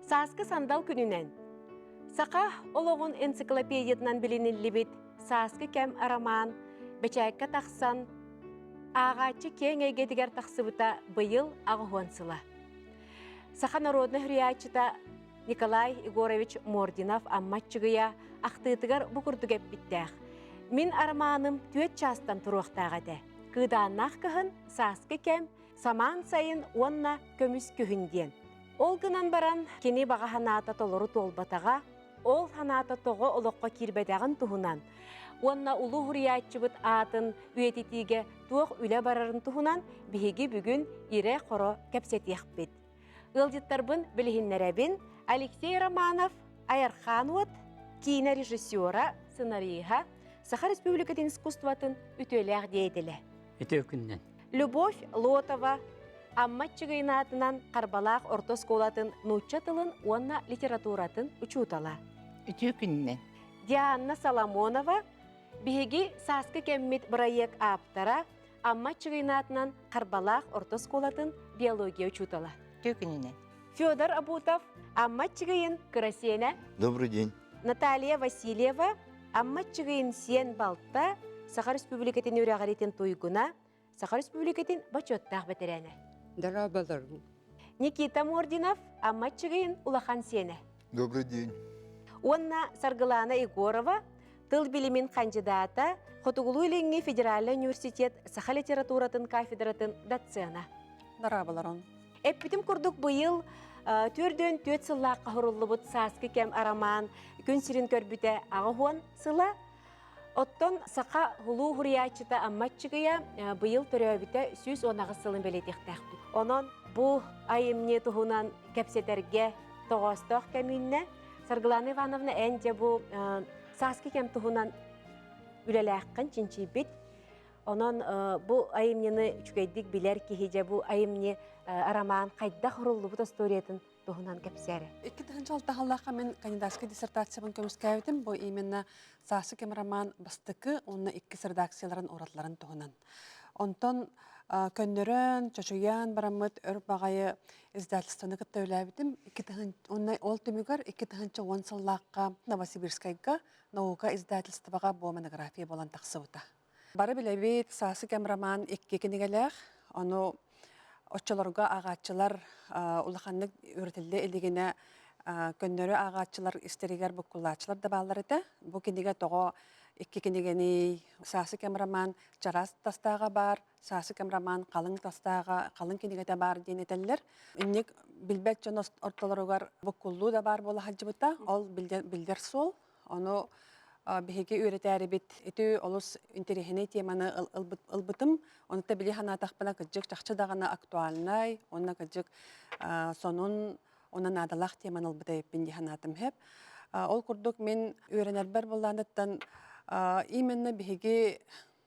Сааскы сандал күнүнэн Саха олоҕун энциклопедиятынан билиниллибит Сааскы кэм арамаан бэчээккэ тахсан, ааҕааччы киэҥ эйгэтигэр тахсыбыта быйыл 80 сыла. Саха народнай суруйааччыта Николай Егорович Мординов Амма Аччыгыйа ахтыытыгар бу курдук эппиттээх: «Мин арамааным түөрт чаастан туруохтаах этэ. Кыыдааннаах кыһын, сааскы кэм, самаан сайын уонна көмүс күһүн диэн. Ол гынан баран, кини баҕа санаата толору туолбатаҕа, ол санаата тоҕо олоххо киирбэтэҕин туһунан уонна улуу суруйааччыбыт аатын үйэтитиигэ туох үлэ барарын туһунан биһиги бүгүн ирэ-хоро кэпсэтиэхпит. Ыалдьыттарбын билиһиннэрэбин Алексей Романов, Айархаан уот, киинэ режиссера, сценариһа, Саха Республикатын искусствотын үтүөлээх деятелэ. Үтүө күннэн. Любовь Лотова, Амма Аччыгыйын аатынан Харбалаах орто оскуолатын нуучча тылын уонна литературатын учуутала. Үтүө күнүнэн. Дианна Соломонова, биһиги Сааскы кэммит бырайыак ааптара, Амма Аччыгыйын аатынан Харбалаах орто оскуолатын биология учуутала. Үтүө күнүнэн. Федор Абутов, Амма Аччыгыйын кыра сиэнэ. Добрый день. Наталья Васильева, Амма Аччыгыйын сиэн балта, Саха Республикатын үөрэҕиритин туйгуна, Саха Республикатын бочуоттаах бэтэрээнэ. Дорооболорун. Никита Мординов, Амма Аччыгыйын улахан сиэнэ. Добрый день. Уонна Саргылана Егорова, тыл билимин хандьыдаата, Хотугулуу-Илиҥҥи федеральнай университет саха литературатын кафедратын доцена. Дорооболорун. Эппитим курдук быйыл 44 сыллаахха хоруллубут Сааскы кэм арамаан күн сирин көрбүтэ 80 сыла. Оттон саха улуу суруйааччыта Амма Аччыгыйа быйыл төрөөбүтэ 118 сылын бэлиэтиэхтээхпит. Онон бу айымньы туһунан кэпсэтэргэ тоҕоостоох кэм үүннэ. Саргылана Ивановна, эн дьэ бу сааскы кэм туһунан үлэлээххин чинчийбит. Онон бу айымньыны үчүгэйдик билэр киһи дьэ бу айымньы арамаан хайдах уруллубут историятын туһунан кэпсээрэ. 2006 сыллаахха мин кандидатскай диссертациябын көмүскээбитим. Бу именно Сааскы кэм роман бастакы уонна иккис редакцияларын уратыларын туһунан. Онтон көннөрөн, чочуйан бараммыт өр баҕайы издательствоны кытта үлээбитим. Уонна ол түмүгэр 2010 сыллаахха Новосибирскайга наука издательствоҕа бу монография буолан тахсыбыта. Бары билэбит, Сааскы кэм роман икки кинигэлээх. Ону оччолорго ааҕааччылар улаханнык үөрэтиллэ илигинэ көннөрү ааҕааччылар истэригэр буккуллааччылар да бааллар этэ. Бу кинигэ тоҕо икки кинигэний? Сааскы кэм роман чараас тастааҕа баар, Сааскы кэм роман халыҥ тастааҕа, халыҥ кинигэтэ баар диэн этэллэр. Инник билбэт дьон ортолоругар буккуллуу да баар буола сылдьыбыта. Ол биллэр суол. Ону биһиги үөрэтээрибит ити олус интэриэһинэй теманы ылбытым. Онто били санаатахпына кырдьык чахчы даҕаны актуальнай, уонна кырдьык сонун уонна наадалаах теманы ылбыт эбиппин дии санаатым сөп. Ол курдук мин үөрэнэрбэр былааныттан именно биһиги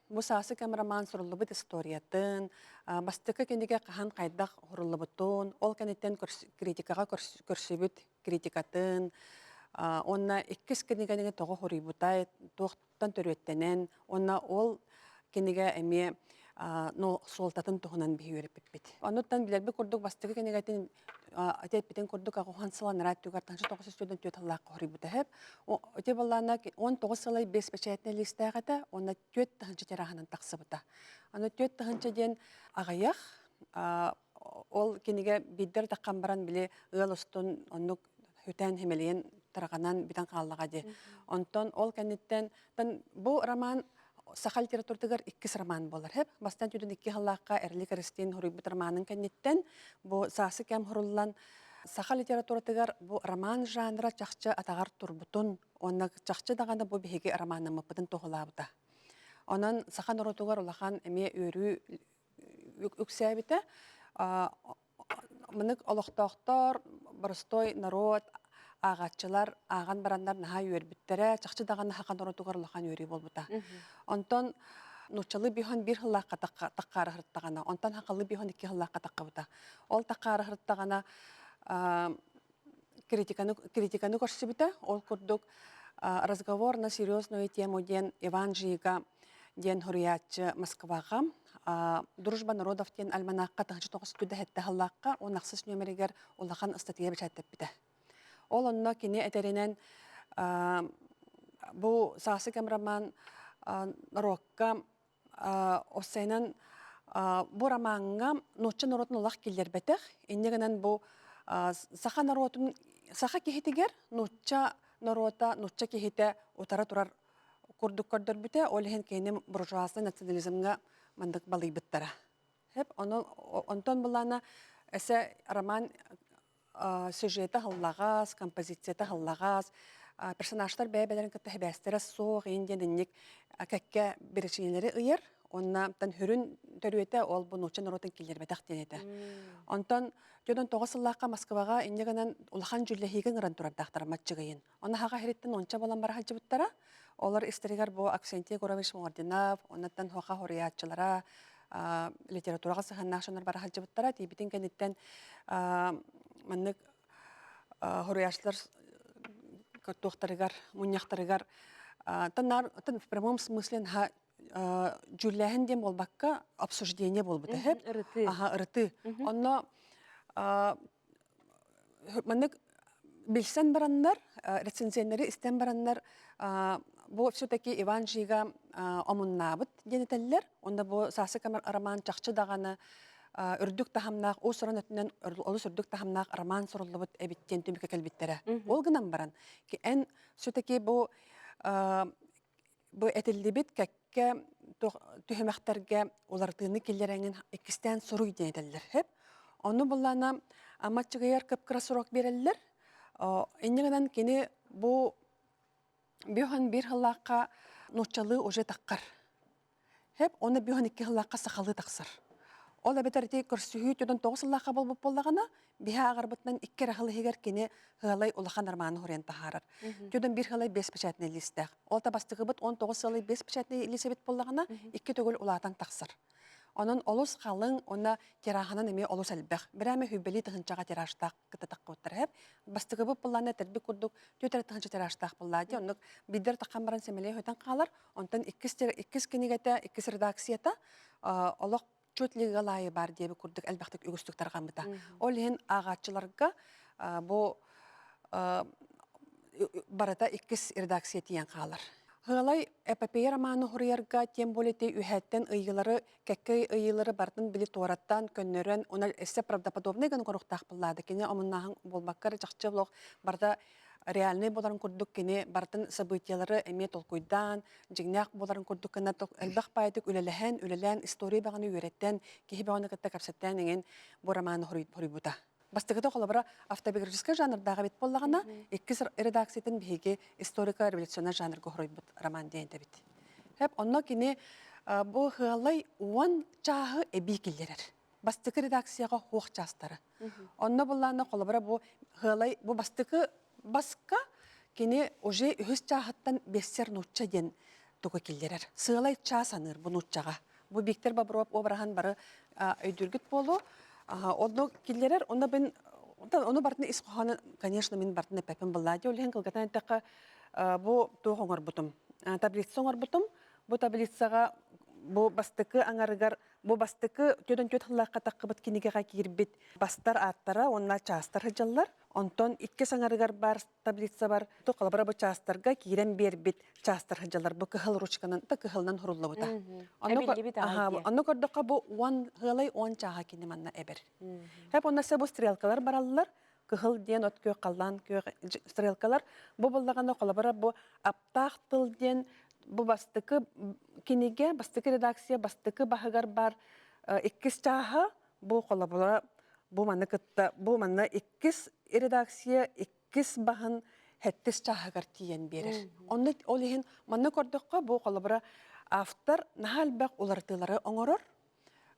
бу сааскы кэм роман суруллубут историятын, бастакы кинигэ хаһан хайдах суруллубутун, ол кэнниттэн критикаҕа көрсүбүт критикатын уонна иккис кинигэни тоҕо хоруйбутай, туохтан төрүөттэнэн уонна ол кинигэ эмиэ суолтатын туһунан биһи үөрэппиппит. Онуттан билэрбит курдук бастакы кинигэтин эппитин курдук аҕуһан сыл анараа өттүгэр 1994 сыллаахха хоруйбута сөп. Ити буоллаана 19 сылай бес бэчээтинэй лиистээх этэ уонна 4 тыһыынча тираһынан тахсыбыта. Аны 4 тыһыынча диэн аҕыйах ол кинигэ биирдэр таххан баран били ыал устун оннук хүтэн химэлийэн тарҕанан бүтэн хааллаҕа дии. Онтон ол кэнниттэн бу роман саха литературатыгар иккис роман буолар. Хэп бастан түдүн икки халлаахха Эрли Кристин хоруйбут романын кэнниттэн бу саасы кэм хоруллан саха литературатыгар бу роман жанра чахчы атаҕар турбутун уонна чахчы даҕаны бу биһиги романнаммыппытын туһулаабыта. Онон саха норуотугар улахан эмиэ үөрүү үксээбитэ. Мынык олохтоохтор, боростой норуот, ааҕааччылар ааҕан бараннар наһаа үөрбүттэрэ, чахчы даҕаны саха норуотугар улахан үөрүү буолбута. Онтон нууччалыы биһон биир сыллаахха таккаара сырыттаҕына, онтон сахалыы биһон икки сыллаахха таххыбыта. Ол таккаара сырыттаҕына критиканы, критиканы көрсүбүтэ. Ол курдук «Разговор на серьезную тему» диэн Иван Жига диэн суруйааччы Москваҕа «Дружба народов» диэн альманахха 1997 сыллаахха 16 нүөмэригэр улахан ыстатыйа бэчээттэппитэ. Ол онно кини этэринэн бу Саасы кэм роман норуокка Осенан бу ромаҥҥа нуучча норуотун олох киллэрбэтэх. Инньэ гынан бу саха норуотун саха киһитигэр нуучча норуота, нуучча киһитэ утара турар курдук көрдөрбүтэ. Ол иһин кини буржуазный национализмҥа маннык балыйбыттара. Хэп, онтон былаана эсэ роман сюжета һыллаҕас, композицията һыллаҕас, персонажтар бэйэ-бэйэлэрин кытта сибээстэрэ суох иин диэн инник кэккэ биричиинэлэри ыйар. Уонна хүрүн төрүөтэ ол бу нуучча норуотун киллэрбэтэх диэн этэ. Онтон дьонон 9 сыллаахха Москваҕа инньэ гынан улахан дьүүллэһиигэ ыҥыран турардаахтара маччыгыйын. Оны хаҕа иһириттэн онча болан бара сылдьыбыттара. Олор истэригэр бу Аксентий Егорович Моңординов, оннуттан Хоха хоруйааччылара, литератураҕа сыһыаннаах дьоннор бара сылдьыбыттара. Тиийбитин кэнниттэн маннык хоруйааччылар туохтарыгар, мунньахтарыгар в прямом смысле дьүүллээһин диэн буолбакка обсуждение буолбута Ырытыы. Аха, ырытыы. Онно маннык билсэн бараннар, рецензеннэри истэн бараннар, бу все-таки Иван Жига омуннаабыт диэн этэллэр. Онно бу Саасы роман чахчы даҕаны үрдүк таһымнаах, уус-уран өттүнэн олус үрдүк таһымнаах роман суруллубут эбит диэн түмүккэ кэлбиттэрэ. Ол гынан баран, эн все-таки бу бу этиллибит кэккэ түһүмэхтэргэ уларытыыны киллэрэҥин иккистээн суруй диэн этэллэр. Хэп. Ону буллаана аммаччыгыйар кып-кыра срок биэрэллэр. Инньэ гынан кини бу биһон биир сыллаахха нууччалыы уже таххар. Хэп, оны биһон икки сыллаахха сахалыы тахсар. Ол эбэтэр ити көрсүһүү төдөн 9 сыллаахха буолбут буоллаҕына, биһи ааҕарбытынан икки эрэ сыл иһигэр кини Һыалай улахан романы хоруйан таһаарар. Түдэн биир һыалай бэс печатный лиистээх. Ол табастыгыбыт 19 сыалай бэс печатный лиис эбит буоллаҕына, икки төгүл улаатан тахсар. Онон олус халыҥ уонна тираһынан эмиэ олус элбэх. Бирээмэ хүббэлии тыһынчаҕа тиражтаах кытта таххыбыттар эһэп. Бастыгыбыт буллаана тэрбик курдук түөтэрэ тыһынча тиражтаах буллаа дии. Оннук биддер таххан баран сэмэлэйэ хөтөн хаалар. Онтон иккис, иккис кинигэтэ, иккис редакцията олох чуть ли ыалаайы баар диэби курдук элбэхтик үгүстүк тарҕаммыта. Ол иһин ааҕааччыларга бу барыта иккис редакция тиийэн хаалар. Ыалай эпопея романы хуруйарга тем более үһэттэн ыйыылары, кэккэ ыйыылары барытын били туораттан көннөрөн, уна өссө правдоподобный гын коруктаах буллаады. Кини омуннааһын буолбакка чахчы олох барыта реальный боларын курдук кини барытын событиялары эмиэ толкуйдаан, дьиҥнээх буоларын курдук гына элбэх баайдык үлэлэһэн, үлэлээн, история баҕаны үөрэттэн, киһи бөҕөнү кытта кэпсэттээн иҥин бу романы хоруйбута. Бастакыта холобура автобиографическай жанрдаах эбит буоллаҕына, иккис редакциятын биһиги историко-революционнай жанрга хоруйбут роман диэн этэбит. Хэп, онно кини бу хыалай 10 чааһы эбии киллэрэр. Бастакы редакцияҕа хуох чаастары. Онно буллаана холобура бу хыалай бу бастакы баска кини уже үһүс чааһыттан бессер нуучча диэн тугу киллэрэр. Сыалай чаас аныыр бу нууччаҕа. Бу Виктор Бобров обраһын бары өйдүүргүт буолуо. Онно киллэрэр, онно бин ону бартын ис хоһоону, конечно, мин бартын эппэппин буллаа дии. Ол иһин кылгатан эттэххэ, бу туох оҥорбутум. Таблица оҥорбутум. Бу таблицаҕа бу бастакы аҥарыгар Бу бастакы түөтэн түөт сыллаахха таххыбыт кинигэҕэ киирбит бастар ааттара уонна чаастар сылдьаллар. Онтон иккис аҥарыгар баар таблица бар. Холобура бу чаастарга киирэн биэрбит чаастар сылдьаллар. Бу кыһыл ручканан да кыһылынан суруллубута. Онно көрдөххө бу уон ыалай 10 чааһа кини манна эбэр. Хэп онно бу стрелкалар бараллар. Кыһыл диэн от күөх, халлаан күөх стрелкалар. Бу буллаҕына холобура бу аптаах тыл диэн бу бастакы кинигэ, бастакы редакция бастакы баһыгар бар иккис чааһа бу холобура бу манна кытта бу манна иккис редакция иккис баһын хэттис чааһыгар тиийэн биэрэр. Онно ол иһин манна көрдөххө бу холобура автор наһаа элбэх уларытыылары оҥорор.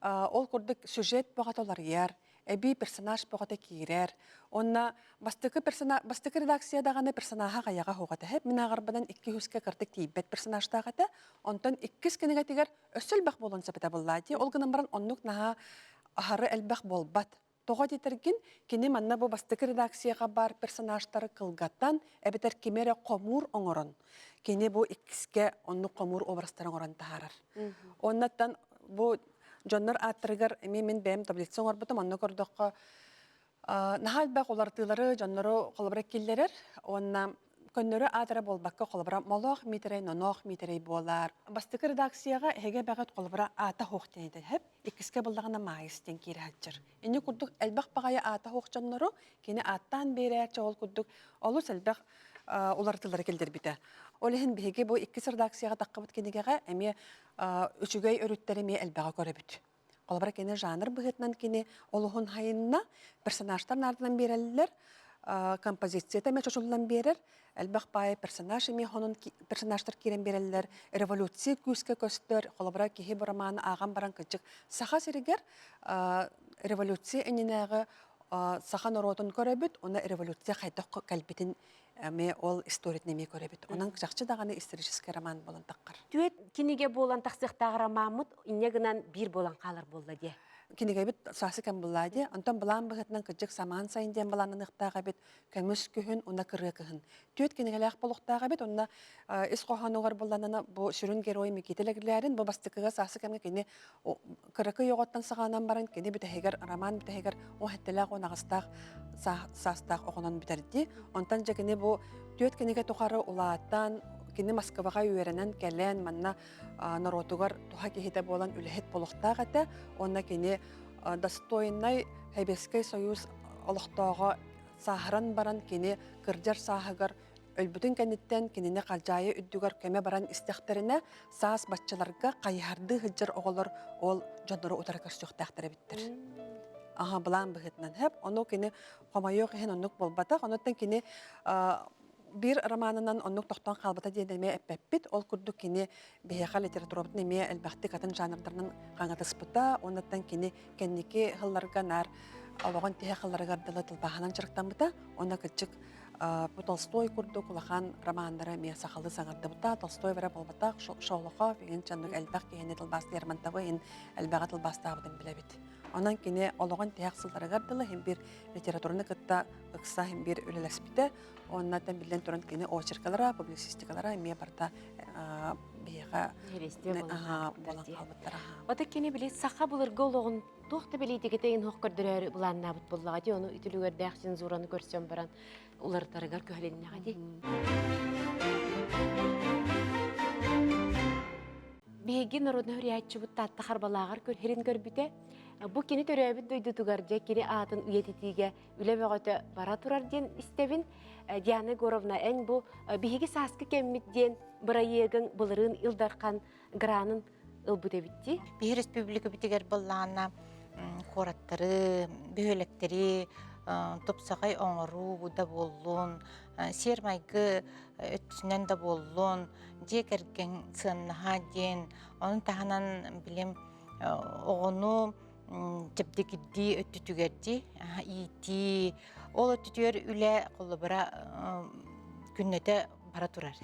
Ол курдук сюжет бөҕөтө уларыйар, эбии персонаж бөҕөтө киирэр. Онно бастакы персона бастакы редакция даҕаны персонаһа хайаҕа суох этэ. Мин ааҕарбынан икки үһүскэ кырдык тиийбэт персонажтаах этэ. Онтон иккис кинигэтигэр өссө элбэх буолуон сөп этэ буоллаа дии. Ол гынан баран оннук наһаа аһары элбэх буолбат. Тоҕо диэтэргин, кини манна бу бастакы редакцияҕа баар персонажтары кылгатан, эбэтэр кими эрэ хомуур оҥорон, кини бу иккискэ оннук хомуур образтары оҥорон таһаарар. Оннуттан бу дьоннор ааттарыгар эмиэ мин бэйэм таблица оҥорбутум, онно көрдөххө. Наһаа элбэх уларытыылары дьоннору холобура киллэрэр уонна көннөрү аатара буолбакка холобура Молоох Миитэрэй, Ноноох Миитэрэй буолар. Бастакы редакцияҕа эһиги эбэҕит холобура аата суох диэн этэ иккискэ буллаҕына Маайыс диэн киирэ сылдьар. Инни курдук элбэх баҕайы аата суох дьоннору кини ааттаан биэрээччи ол курдук олус элбэх уларытыылары киллэрбитэ. Ол иһин биһиги бу иккис редакцияҕа таххыбыт кинигэҕэ эмиэ үчүгэй өрүттэри эмиэ элбэҕи көрөбүт. Холобура, кини жанр быһыытынан кини олуһун хайынна, персонажтар наардынан биэрэллэр, композицията эмиэ чочуллан биэрэр, элбэх баай персонаж эмиэ хонун персонажтар киирэн биэрэллэр, революция күүскэ көстөр, холобура, киһи бу романы ааҕан баран кырдьык Саха сиригэр революция иннинээҕи саха норуотун көрөбүт, уонна революция хайдах кэлбитин эмиэ ол историятын эмиэ көрөбүт. Онон чахчы даҕаны исторический роман буолан таххар. Түөт кинигэ буолан тахсыахтаах ромаммыт инньэ гынан биир буолан хаалар буолла диэ. Кинигэбит саасы кэм буллаа диэ. Онтон былаан быһыытынан кырдьык самаан сайын диэн былааннаныахтаах эбит. Көмүс күһүн уонна кырыа кыһын. Түөт кинигэлээх буолуохтаах эбит. Онно ис хоһоонугар булланана бу сүрүн герой Микита Лэглээрин бу бастакыга саасы кэмҥэ кини кыракый оҕоттон саҕаланан баран кини бүтэһигэр роман бүтэһигэр уон сэттэлээх уон аҕыстаах саастаах оҕонон бүтэрди. Онтон дьэ кини бу түөрт кинигэ тухары улаатан кини Москваҕа үөрэнэн кэлэн манна норуотугар туһа киһитэ буолан үлэһит буолуохтаах этэ. Уонна кини достойнай Сэбиэскэй Союз олохтооҕо сааһыран баран кини кырдьар сааһыгар Өлбүтүн кэнниттэн кинини халдьаайы үрдүгэр көмө баран истэхтэринэ, саас баччаларга хайыһардыы сылдьар оҕолор ол дьоннору утары көрсүөхтээхтэр эбиттэр. Аха, былаан быһыытынан хэп. Ону кини хомойуох иһин оннук буолбатах. Онуттан кини биир романынан оннук тохтоон хаалбата диэн эмиэ эппэппит. Ол курдук кини биһиэхэ литературабытын эмиэ элбэхтик атын жанрдарынан хаҥатыспыта. Онуттан кини кэнники сылларга наар олоҕун тиһэх сылларыгар дылы тылбааһынан дьарыктаммыта. Уонна кырдьык Бу Толстой курдук улахан романнары эмиэ сахалыы саҥардыбыта. Толстой эрэ буолбатах, Шолохов иһин чаннык элбэх киһини тылбаас Лермонтовы иһин элбэҕи тылбаастаабытын билэбит. Онон кини олоҕун тиһэх сылларыгар дылы иһин биир литератураны кытта ыкса иһин биир үлэлэспитэ. Уонна биллэн туран кини очеркалара, публицистикалара эмиэ барыта биһиэхэ буолан хаалбыттара. Ото кини били саха былыргы олоҕун туох да бэлиитикэтэ иһин көрдөрөөрү былааннаабыт буоллаҕа дии, ону үтүлүгэрдээх цензураны көрсөн баран уларытарыгар күһэлиннэҕэ дии. Биһиги народнай суруйааччыбыт Таатта Харбалааҕар көрһөрүн көрбүтэ. Бу кини төрөөбүт дойдутугар дьэ кини аатын үйэтитиигэ үлэ бөҕөтө бара турар диэн истэбин. Диана Егоровна, эн бу биһиги сааскы кэммит диэн бырайыагыҥ былырыын Ил Дархан гранын ылбыт эбит дии. Биһи республикабытыгар быллаана куораттары, бөһүөлэктэри тупсаҕай оҥоруу да буоллун, сиэр-майгы өттүнэн да буоллун, дьиэ кэргэн сыаннаһа диэн, ону таһынан билим оҕону чэбдигирдии өттүтүгэр дии, иитии, ол өттүтүгэр үлэ холобура күннэтэ бара турар.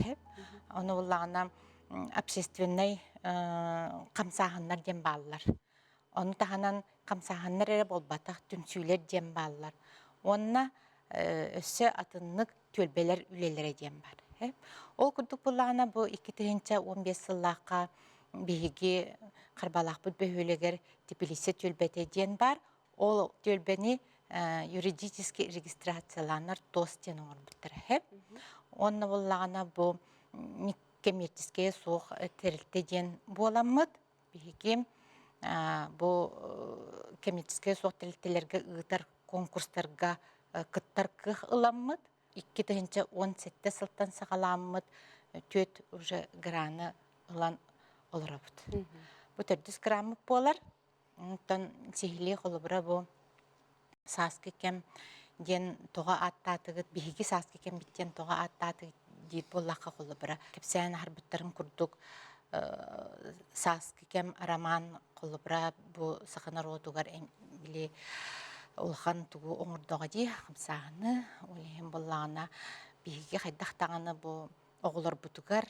Ону буллаҕына общественнай хамсааһыннар диэн бааллар. Ону таһынан хамсааһыннар эрэ буолбатах, түмсүүлэр диэн бааллар. Уонна өссө атыннык түөлбэлэр үлэлэрэ диэн бар. Ол курдук буоллаҕына бу 2015 сыллаахха биһиги Харбалаахпыт бөһүөлэгэр Тбилиси түөлбэтэ диэн бар. Ол түөлбэни юридически регистрациялааннар ТОС диэн оҥорбуттара. Уонна буоллаҕына бу кэмиэрчэскэйэ суох тэрилтэ диэн буоламмыт, биһиги бу кэмиэрчэскэйэ суох тэрилтэлэргэ ыытар конкурстарга кыттар кыах ыламмыт, 2017 сылтан саҕалааммыт түөрт уже граны ылан олоробут. Бу төрдүс граммыт буолар. Онтон сиһилии холобура бу сааскы кэм диэн тоҕо ааттаатыгыт, биһиги сааскы кэммит диэн тоҕо ааттаатыгыт диир буоллахха холобура кэпсээн аһарбыттарын курдук сааскы кэм роман холобура бу саха норуотугар били улахан тугу оҥордоҕо дии хамсааһыны ол иһин буоллаҕына биһиги хайдах даҕаны бу оҕолорбутугар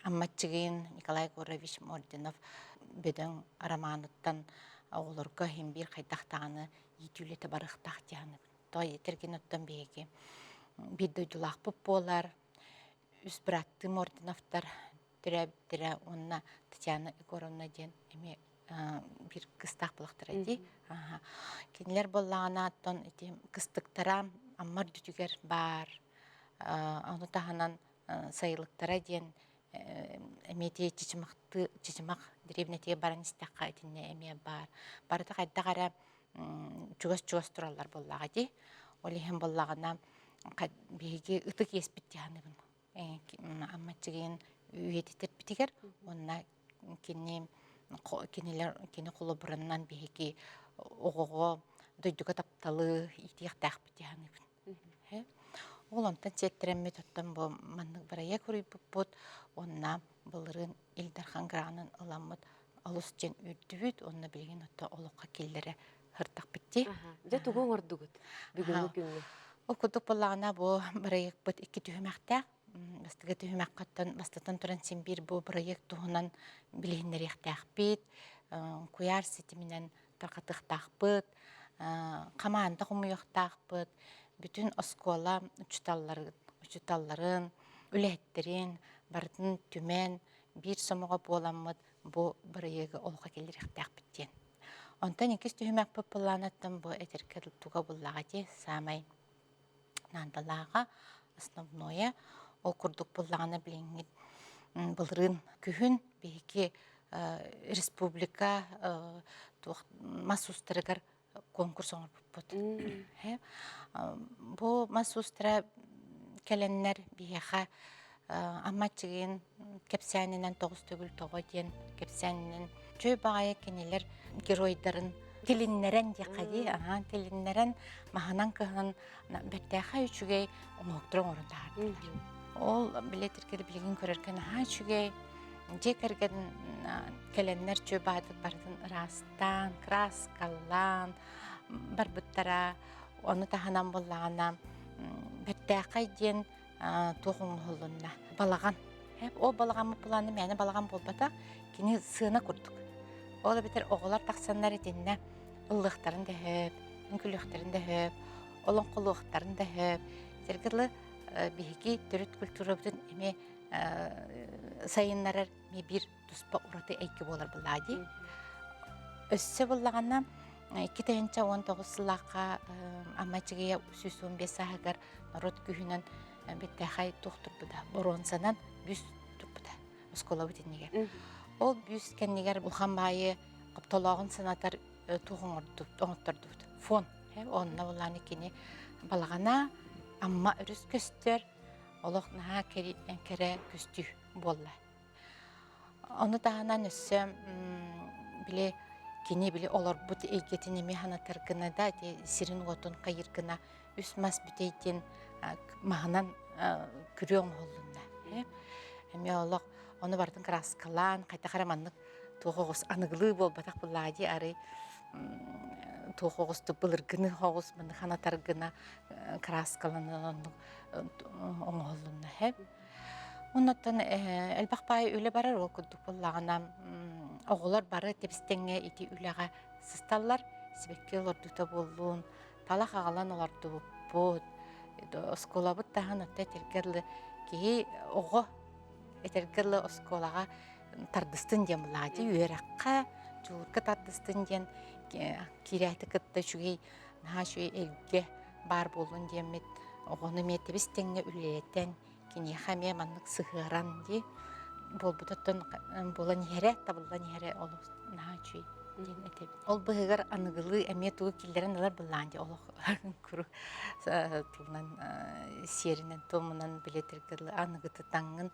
Аммаччыгын Николай Егорович Мординов бөдөҥ романыттан оҕолорго иһин биир хайдах даҕаны иитии үлэтэ барыахтаах дии саныыбын. Тоҕо этэргин оттон биһиги биир дойдулаахпыт буолар, үс бырааттыы Мординовтар төрөөбүттэрэ уонна Татьяна Егоровна диэн эмиэ биир кыстаах булахтара дии. Кинилэр буоллаҕына оттон ити кыстыктара Амма үрдүтүгэр баар. Ону таһынан сайылыктара диэн эмиэ ити Чычымахты Чычымах дэриэбинэтигэр баран истэххэ итиннэ эмиэ баар. Барыта хайдах эрэ чугас-чугас тураллар буоллаҕа дии. Ол иһин буоллаҕына биһиги ытык иэспит дии саныыбын. Аммаччыгын үйэтитэрбитигэр уонна кини кинилэр кини холобурунан биһиги оҕоҕо дойдуга тапталы иитиэхтээхпит дии саныыбын. Ол онтон сиэттэрэммит оттон бу маннык бырайыак суруйбуппут уонна былырыын Ил Дархан гранын ыламмыт олус диэн үөрдүбүт уонна билигин оттон олоххо киллэрэ сырдахпыт дии. Дьэ тугу оҥордугут бүгүҥҥү күҥҥэ? Ол курдук буоллаҕына бу бырайыакпыт икки түһүмэхтээх. Бастакы түһүмэххэ бастатан туран син биир бу бырайыак туһунан билиһиннэриэхтээхпит, куйаар ситиминэн тарҕатыахтаахпыт, хамаанда хомуйуохтаахпыт, бүтүн оскуола учууталларын, учууталларын, үлэһиттэрин барытын түмэн биир сомоҕо буоламмыт бу бырайыагы олоххо киллэриэхтээхпит диэн. Онтон иккис түһүмэхпит былаанаттан бу этэргэ туга буллаҕа дии саамай наадалааҕа основное ол курдук буллаҕына билиҥҥи былырыын күһүн биһиги республика туох мас уустарыгар конкурс оҥорбуппут. Бу мас уустара кэлэннэр биһиэхэ Амма Аччыгыйын кэпсээнинэн тоҕус төгүл тоҕо диэн кэпсээнинэн үчүгэй баҕайы кинилэр геройдарын тилиннэрэн диэххэ дии аһаан тилиннэрэн маһынан кыһан бэртээхэй үчүгэй оҥоһуктары оҥорон таһаардылар. Ол билетиргэ билигин көрөргө наһаа үчүгэй дьиэ кэргэн кэлэннэр чүө баадык барытын ыраастаан, кырааскалаан барбыттара. Ону таһынан буоллаҕына бэртээхэй диэн туох оҥоһуллунна балаҕан. Ол балаҕаммыт былааны мээнэ балаҕан буолбатах, кини сыана курдук. Ол эбэтэр оҕолор тахсаннар итиннэ ыллыахтарын да сөп, үҥкүүлүөхтэрин да сөп, олоҥхолуохтарын да сөп. Сэргэ дылы биһиги төрүт культурабытын эмиэ сайыннарар эмиэ биир туспа ураты эйгэ буолар былаа дии. Өссө буллаҕына 2019 сыллаахха Амма Аччыгыйа 115 сааһыгар норуот күүһүнэн бэртээхэй туох турбута, боруонсанан бүүс турбута оскуолабыт иннигэр. Ол бүүс кэннигэр улахан баайы хоптолооҕун санатар туох оҥоттордубут фон. Онно булааны кини балаҕана Амма өрүс көстөр, олох наһаа кэрэ көстүү буолла. Ону таһынан өссө били кини били олорбут эйгэтин эмиэ санатар гына да ити сирин-уотун хайыр гына үс мас бүтэй диэн маһынан күрүө оҥоһуллунна. Эмиэ олох ону барытын кырааскалаан хайдах эрэ маннык туох оҕус аныгылыы буолбатах буллаа дии арый туох оҕустук былыргыны оҕус маннык санатар гына кырааскаланан оннук оҥоһуллунна. Оннуттан элбэх баай үлэ барар, ол курдук буоллаҕына оҕолор бары тэбис-тэҥҥэ ити үлэҕэ сысталлар, сибэкки олордуута буоллун, талах аҕалан олордубуппут, оскуолабыт таһын отто этэргэ дылы киһи оҕо этэргэ дылы оскуолаҕа тардыстын диэн булаадьы үөрэххэ дьулуурга тардыстын диэн киирээти кытта үчүгэй наһаа үчүгэй эйгэ баар буоллун диэммит оҕону эмиэ тэбис-тэҥҥэ үлэлэтэн киниэхэ эмиэ маннык сыһыаран дии буолбутуттан буолан иһэрэ табыллан иһэрэ олус наһаа үчүгэй диэн этэбин. Ол быһыгар аныгылыы эмиэ тугу киллэрэн ылар былаан дии олох куру тылынан сиэринэн туомунан билэтиргэ дылы аныгыты таҥҥын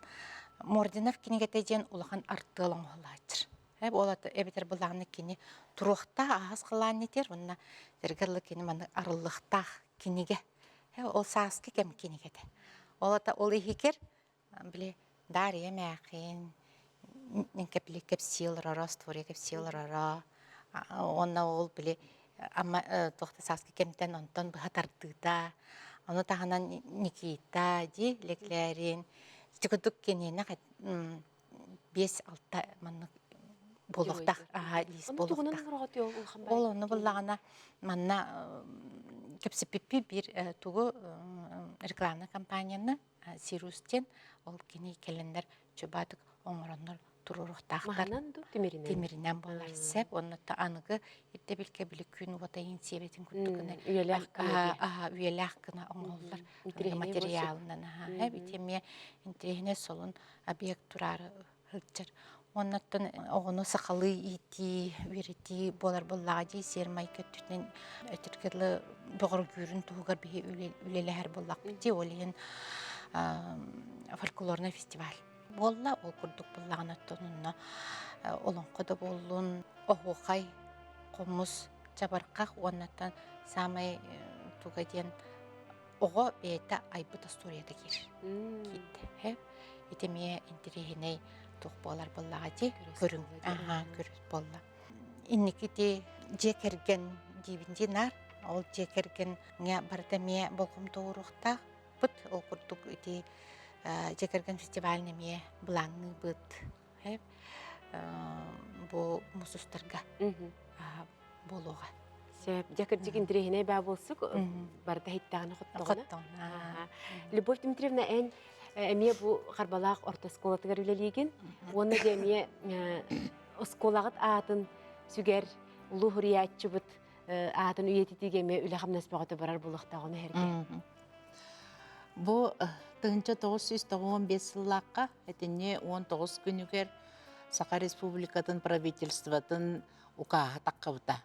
Мординов кинигэтэ диэн улахан артыал оҥоһулааччыр. Ол эбэтэр былааны кини туруохтаах аһас халаан этэр уонна тэргэ дылы кини маны арыллыахтаах кинигэ. Ол сааскы кэм кинигэтэ. Ол ата ол иһигэр били Дарья эмээхин кэпли кэпсии олороро, история кэпсии олороро. Уонна ол били ама туохта сааскы кэмтэн онтон быһа тардыыта, ону таһынан Никита дии Леклерин ити курдук киниэнэ 5-6 маннык буолуохтаах лиис буолуохтаах. Ол онно буллаҕына манна кэпсэппиппит биир тугу рекламная компанияны Сирус диэн ол кини кэлэннэр чубаатык оҥороннор. туруоруохтаахтар. Маһынан дуу, тимиринэн? Тимиринэн буолар сөп. Онно аныгы ирдэбилгэ били күн уота иин сиэбэтин курдук гына Үйэлээх гына аха үйэлээх гына оҥоһуллар материалынан аха ити эмиэ интэриэһинэй солун объект тураары сылдьар. Уоннаттан оҕону сахалыы иитии, үөрэтии буолар буоллаҕа дии сиэр-майгы өттүнэн этэргэ дылы бөҕөргүүрүн туһугар биһи үлэлэһэр буоллахпыт дии. Ол иһин фольклорнай фестиваль буолла. Ол курдук буоллаҕына оттон онно олоҥхо да буоллун, оһуохай, хомус, чабырҕах уоннаттан саамай туга диэн оҕо бэйэтэ айбыт остуоруйата киирдэ. Ити эмиэ интэриэһинэй туох буолар буоллаҕа дии көрүҥ аха көрүс буолла. Инники ити дьиэ кэргэн диибин дии наар ол дьиэ кэргэҥҥэ барыта эмиэ болҕомто ууруохтаахпыт. Ол курдук ити дьиэ кэргэн фестивалын эмиэ былаанныыбыт. Бу мусустарга буолуоҕа. Сөп. Дьэ кырдьык интэриэһинэй баа буолсук барыта иһиттэҕинэ хоттоҕуна. Любовь Дмитриевна, эн эмиэ бу Харбалаах орто оскуолатыгар үлэлиигин уонна дьэ эмиэ оскуолаҕыт аатын сүгэр улуу суруйааччыбыт аатын үйэтитиигэ эмиэ үлэ-хамнас бөҕөтө барар буолуохтааҕын эһэргэ. Бу 1995 сыллаахха итинни 19 күнүгэр Саха Республикатын правительствотын укааһа таххыбыта.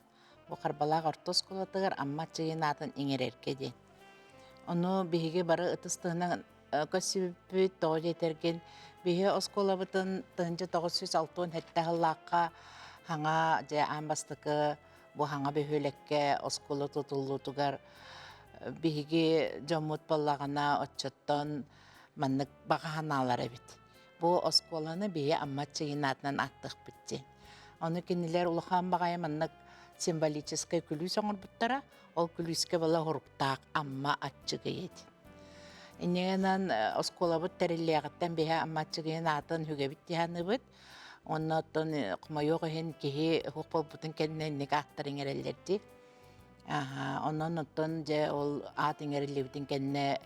Бу Харбалаах орто оскуолатыгар Амма Аччыгыйын аатын иҥэрэргэ диэн. Ону биһиги бары ытыс тыһынан көрсүбүппүт, тоҕо диэтэргин, биһи оскуолабытын 1967 сыллаахха хаҥа дьэ аан бастакы бу хаҥа бөһүөлэккэ оскуола тутуллуутугар биһиги дьоммут буоллаҕына оччоттон маннык баҕа санаалар эбит. Бу оскуоланы биһи Амма Аччыгыйын аатынан ааттыахпыт диэн. Ону кинилэр улахан баҕайы маннык символическай күлүүс оҥорбуттара. Ол күлүүскэ была хоруктаах Амма Аччыгый этин. Инньэ оскуолабыт тэриллиэҕиттэн биһи Амма Аччыгыйын аатын үгэбит дии Онно оттон хомойуох иһин киһи уһук буолбутун кэннэ инник ааттар иҥэрэллэр дии. Онон оттон дьэ ол аат иҥэриллибитин кэннэ,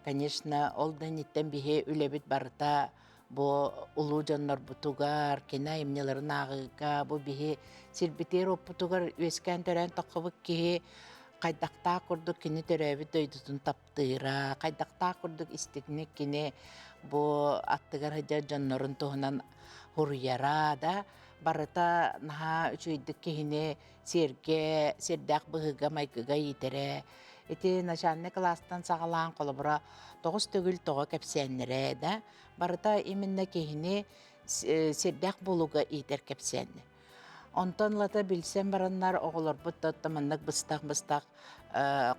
конечно, ол да инниттэн биһи үлэбит барыта бу улуу дьоннорбутугар, кини айымньыларын ааҕыыга, бу биһи сирбитигэр-уоппутугар үөскээн төрөөн таххыбыт киһи хайдахтаах курдук кини төрөөбүт дойдутун таптыыра, хайдахтаах курдук истиҥник кини бу аттыгар сылдьар дьоннорун туһунан суруйара да барыта наһаа үчүгэйдик киһини сиэргэ, сиэрдээх быһыыга-майгыга иитэрэ. Ити начальнай кылаастан саҕалаан холобура тоҕус төгүл тоҕо кэпсээннэрэ да барыта именно киһини сиэрдээх буолууга иитэр кэпсээннэр. Онтон ылата билсэн бараннар оҕолорбут да маннык быстах-быстах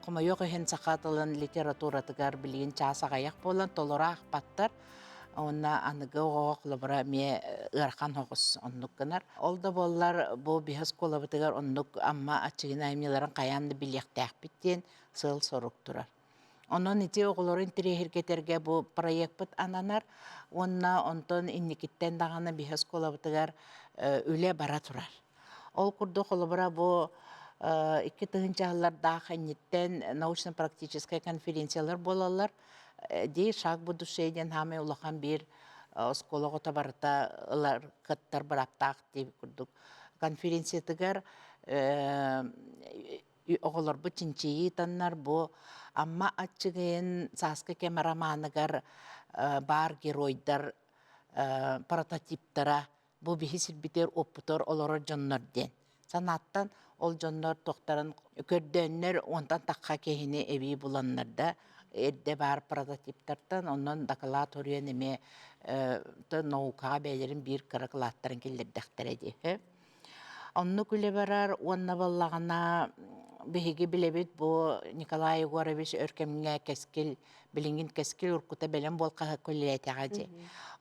хомойуох иһин саха тылын литературатыгар билигин чаас аҕыйах буолан толору аахпаттар. Уонна аныгы оҕоҕо холобура эмиэ ыарахан соҕус оннук гынар. Ол да буоллар бу биһи оскуолабытыгар оннук Амма аччыгын айымньыларын хайаан да билиэхтээхпит диэн сыал-сорук турар. Онон ити оҕолору интэриэһиргэтэргэ бу проекпыт ананар уонна онтон инникиттэн даҕаны биһи оскуолабытыгар үлэ бара турар. Ол курдук холобура бу 2000 сыллардаах инниттэн научно-практическай конференциялар буолаллар. Дии шаг будущее диэн хаамай улахан биир оскуола оҕото барыта ылар кыттар бырааптаах диэбит курдук конференциятыгар оҕолорбут чинчийии ыытаннар бу Амма Аччыгыйын Сааскы кэм романыгар баар геройдар прототиптара бу биһи сирбитигэр уоппутугар олорор дьоннор диэн санааттан ол дьоннор туохтарын көрдөөннөр онтон тахха киһини эбии буланнар да эрдэ баар прототиптартан онон дакылаат суруйан эмиэ наукаҕа бэйэлэрин биир кыра кылааттарын киллэрдэхтэрэ дии. Оннук үлэ барар уонна буоллаҕына биһиги билэбит бу Николай Егорович өр кэмҥэ Кэскил билиҥҥин Кэскил уруккута бэлэм буол хаһыакка үлэлээтэҕэ дии.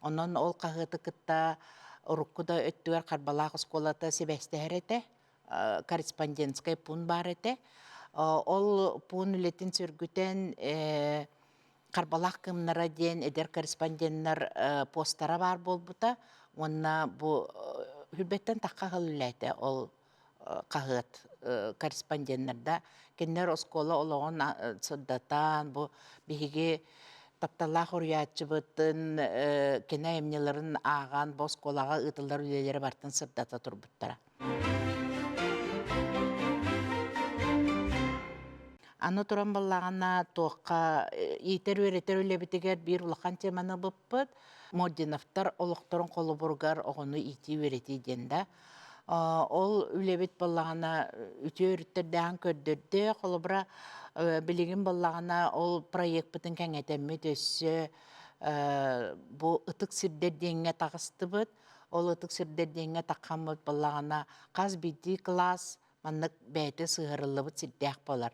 Онон ол хаһыаты кытта урукку да өттүгэр Харбалаах оскуолата сибээстэһэр этэ, корреспондентскай пуун баар этэ. Ол пуун үлэтин сөргүтэн Харбалаах кыымнара диэн эдэр корреспонденнар постара баар буолбута уонна бу Хүрбэттэн тахха үлэлээтэ ол хаһыат корреспонденнарда кинилэр оскуола олоҕун сырдатан бу биһиги Тапталлаах уруйааччыбытын кини айымньыларын ааҕан бу оскуолаҕа ыытыллар үлэлэри барытын сырдата турбуттара. Аны туран баллаҕына туохха иитэр-үөрэтэр үлэбитигэр биир улахан теманы ылбыппыт. Мординовтар олохторун холобуругар оҕону иитии-үөрэтии диэн да. Ол үлэбит баллаҕына үтүө өрүттэрдээҕин көрдөрдө. Холобура, билигин баллаҕына ол проекпытын кэҥэтэммит өссө бу ытык сирдэр диэҥҥэ таҕыстыбыт. Ол ытык сирдэр диэҥҥэ таххаммыт баллаҕына хас биирдии кылаас маннык бэйэтэ сыһыарыллыбыт сирдээх буолар.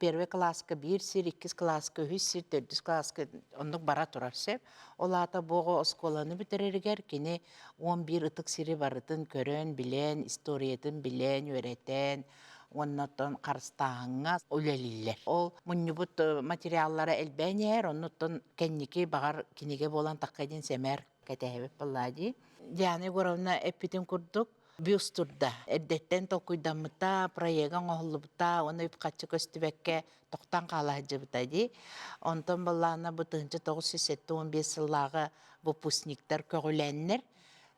Первый кылааска биир сир, иккис кылааска үһүс сир, төрдүс кылааска оннук бара турар сөп. Ол аата бу оҕо оскуоланы бүтэрэригэр кини 11 ытык сири барытын көрөн, билэн, историятын билэн, үөрэтэн уонна оттон харыстааһыҥҥа үлэлииллэр. Ол мунньубут материаллара элбээн иһэр, оннуттан кэнники баҕар кинигэ буолан тахха диэн сэмээр кэтэһэбит буоллаа дии. Диана Егоровна эппитин курдук, бюст турда. Эрдэттэн толкуйдаммыта, проега оҥоһуллубута, уонна үп-харчы көстүбэккэ тохтон хаала сылдьыбыта дии. Онтон баллаана бу 1975 сыллааҕы выпускниктар көҕүлээннэр,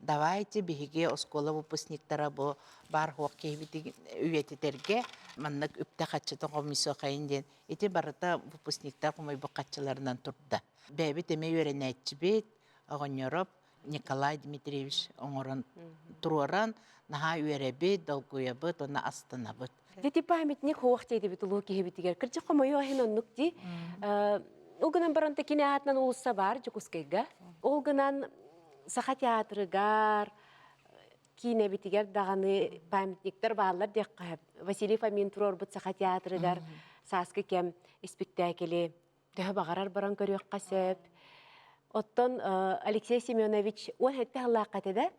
давайте биһиги оскуола выпускниктара бу баар хуох киһибитин үйэтитэргэ маннык үптэ-харчыта хомуйсуохайын диэн ити барыта выпускниктар хомуйбут харчыларынан турда. Бэйэбит эмиэ үөрэнээччибит, оҕонньороп Николай Дмитриевич оҥорон туруоран наһаа үөрэбит, долгуйабыт уонна астынабыт. Дети памятник хуох диэбит улуу киһибитигэр. Кырдьык хомойуох иһин оннук дии. Ол гынан баран кини аатынан уулусса баар Дьокуускайга. Ол гынан Саха театрыгар, киинэбитигэр даҕаны памятниктар бааллар диэххэ. Василий Фомин туруорбут Саха театрыгар сааскы кэм испиктээкили төһө баҕарар баран көрүөххэ сөп. Оттон Алексей Семенович 17 сыллаахха этэ да?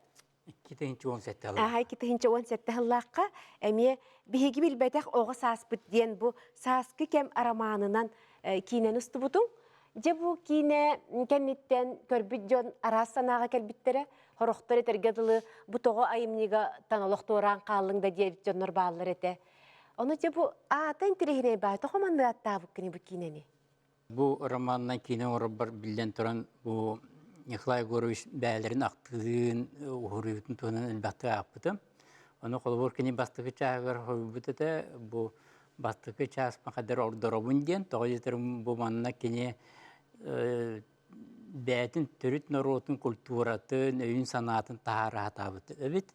2017 сыллаах. Аха, 2017 сыллаахха эмиэ биһиги билбэтэх оҕо сааспыт диэн бу сааскы кэм арамаанынан киинэни устубутуҥ. Дьэ бу киинэ кэнниттэн көрбүт дьон араас санааҕа кэлбиттэрэ. Хорохтор этэргэ дылы бу тоҕо айымньыга таҥалох туораан хааллыҥ да диэбит дьоннор бааллар этэ. Ону дьэ бу аата интэриэһинэй баа, тоҕо маннык ааттаабыккыный бу киинэни? Бу романынан киинэ оҥорорбор биллэн туран бу Николай Егорович бэйэлэрин ахтыытын, уһуруйуутун туһунан элбэхтик аахпытым. Ону холобур кини бастакы чааһыгар хоруйбут этэ бу бастакы чаас хайдах ордоробун диэн, тоҕо диэтэр бу манна кини бэйэтин төрүт норуотун культуратын, өйүн-санаатын таһаара сатаабыт эбит.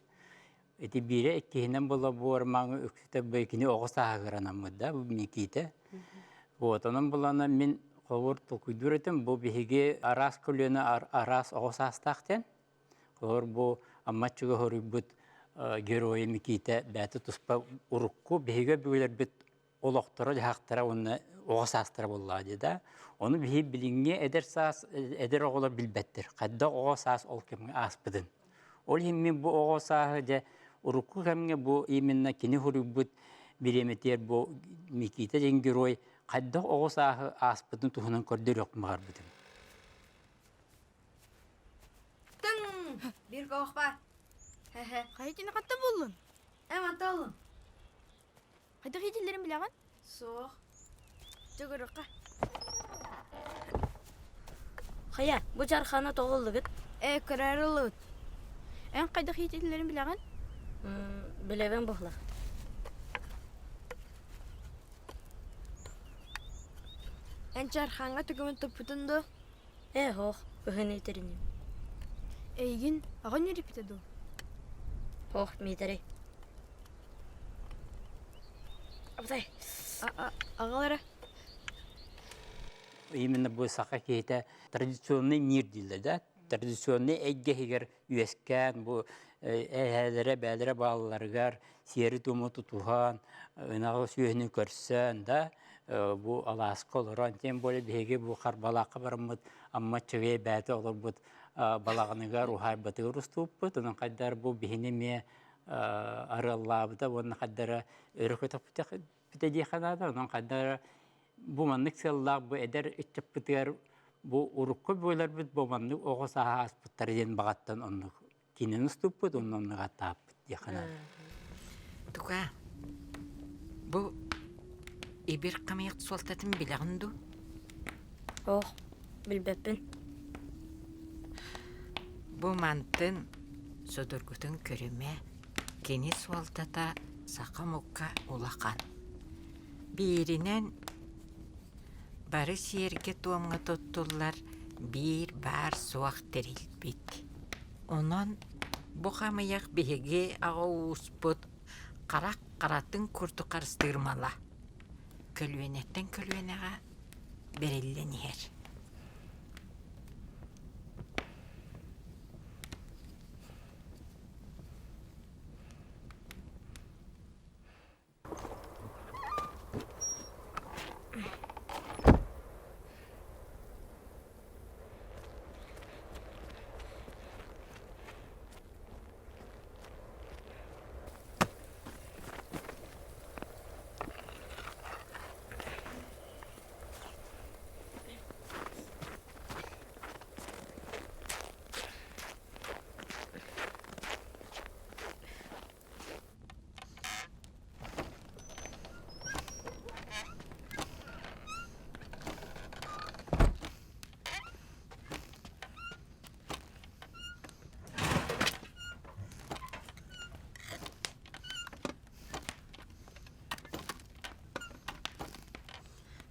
Ити биирэ иккиһинэн буола буормаҥы үксүтэ бу кини оҕо сааһыгар анаммыт да бу Никита. Вот онон булана мин холобур толкуйдуур этим бу биһиги араас көлүөнэ араас оҕо саастаах диэн. Холобур бу Аммаччыга хоруйбут геройа Никита бэйэтэ туспа урукку биһиги өбүгэлэрбит олохторо-дьаһахтара уонна оҕо саастара буоллаҕа дии да. Ону биһи билиҥҥи эдэр саас эдэр оҕолор билбэттэр. Хайдах оҕо саас ол кэмҥэ ааспытын. Ол иһин мин бу оҕо сааһы дьэ урукку кэмҥэ бу именно кини суруйбут бириэмэтигэр бу Никита диэн герой хайдах оҕо сааһы ааспытын туһунан көрдөрүөхпүн баҕарбытым. Тыҥ! Биир коох баар. Хэ-хэ. Хайытын хатта буллун? Эм анталлын. Хайдах иитиллэрин билэҕин? Суох. Чөгөрөххө. Хайа, бу чарханы тоҕо ыллыгыт? Ээ, көрөөр ыллыбыт. Эн хайдах иитиллэрин билэҕин? Билэбин буһлах. Эн чархаҥҥа түгүмүн туппутун дуо? Ээ, һоох, кыһын иитэриним. Эйигин аҕан үөрүппүтэ дуо? Һоох, Миитэрэй. Абытай. Аҕал эрэ. Именно бу саха киһитэ традиционный мир дииллэр да традиционный эйгэ иһигэр үөскээн бу эһээлэрэ бээлэрэ баалларыгар сиэри-туому тутуһан ынаҕы сүөһүнү көрсөн да бу алааска олорон тем более биһиги бу Харбалаахха бараммыт Амма Чыгый бээтэ олорбут балаҕаныгар уһаайбатыгар устубуппут онон хайдар бу биһини эмиэ арыаллаабыта уонна хайдара өрө көтөхпүтэ диэххэ наада. Онон хайдара бу маннык сыаллаах бу эдэр ыччаппытыгар бу урукку буоларбыт бу маннык оҕо сааһа ааспыттара диэн баҕаттан оннук кинини уступпут уонна оннук аттааппыт диэххэ наада. Тука, бу ибир хамыйах суолтатын билэҕин дуу? Ох. Билбэппин. Бу мантын судургутун көрүмэ, кини суолтата саха омукка улахан. Бииринэн, бары сиэргэ-туомҥа туттуллар биир баар-суох тэрилбит. Онон бу хамыйах биһиги аҕа ууспут харах харатын курдук харыстыыр мала. Көлүөнэттэн көлүөнэҕэ бэриллэн иһэр.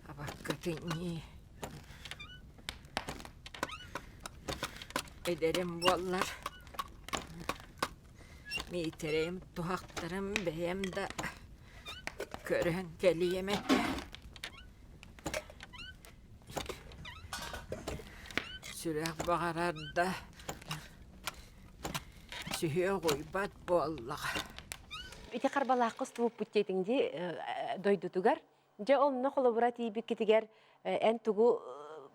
Абаккатынньи Эдэрим буоллар Миитэрэйим туһахтарым бэйэм да көрөн кэлиэм этэ. Сүрэх баҕарар да сүһүөх уйбат буоллаҕа. Ити Харбалаахха устубуппут диэтиҥ дии дойдутугар. Дьэ онно холобура тиийбиккитигэр эн тугу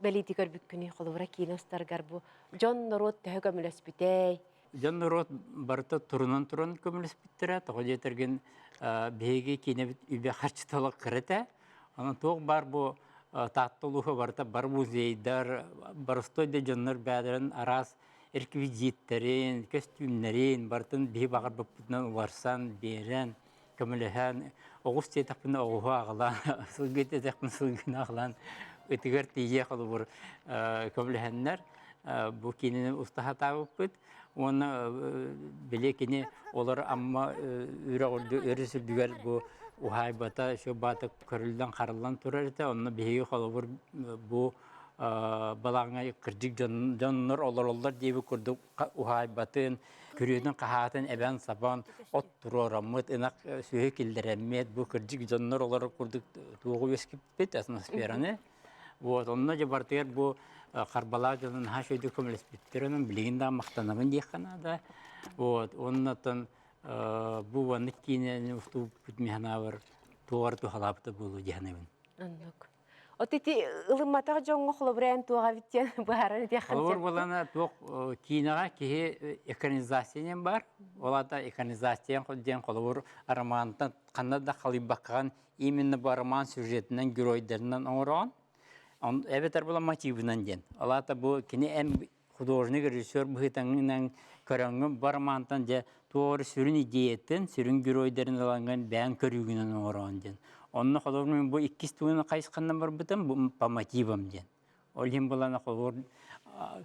бэлиэтии көрбүккүнүй холобура киинэ устаргар бу дьон норуот төһө көмөлөспүтэй? Дьон норуот барыта турунан туран көмөлөспүттэрэ. Тоҕо диэтэргин биһиги киинэбит үбэ харчыта олох кыра этэ. Онон туох баар бу Таатта улууһа барыта бар музейдар, боростуой да дьоннор бэйэлэрин араас реквизиттэрин, көстүүмнэрин барытын биһи баҕарбыппытынан уларсан, биэрэн, көмөлөһөн, оҕус диэтэхпинэ оҕуһу аҕалаан, сылгы диэтэхпинэ сылгыны аҕалаан ытыгар тиийэ холобур көмөлөһөннөр бу киинэни уста сатаабыппыт уонна били кини олор Амма үрэх өрүс үрдүгэр бу уһаайбата еще баата көрүллэн хараллан турар этэ онно биһиги холобур бу балаҕаҥҥа кырдьык дьоннор олороллор диэбит курдук уһаайбатын, күрүөтүн-хаһаатын эбэн-сабан, от туруораммыт, ынах сүөһү киллэрэммит, бу кырдьык дьоннор олорор курдук туоҕу үөскэппит атмосфераны. Вот, онно дьэ барытыгар бу Харбалаах дьонун наһаа үчүгэйдик көмөлөспүттэр, онон билигин да махтанабын диэххэ наада. Вот, оннотон бу маннык киинэни устубуппут мин санаабар туоҕар туһалаабыта буолуо дии саныыбын. Оннук. От ити ылымматах дьоҥҥо холобура эн туох эбит диэн быһааран этиэххин Холобур буолана туох киинэҕэ киһи экранизация диэн бар. Ол аата экранизация диэн холобур романтан ханна да халыйбаккаҕын именно бу роман сюжетынан геройдарынан оҥороҕун. Эбэтэр була мотивынан диэн. Ол аата бу кини эн художник, режиссер быһыытынан көрөҥҥүн бу романтан дьэ туох эрэ сүрүн идеятын, сүрүн геройдарын ылаҥҥын бэйэҥ көрүүгүнэн оҥороҕун диэн. Онно холобур мин бу иккис тугунан хайысханан барбытым, бу по мотивам диэн. Ол иһин булана холобур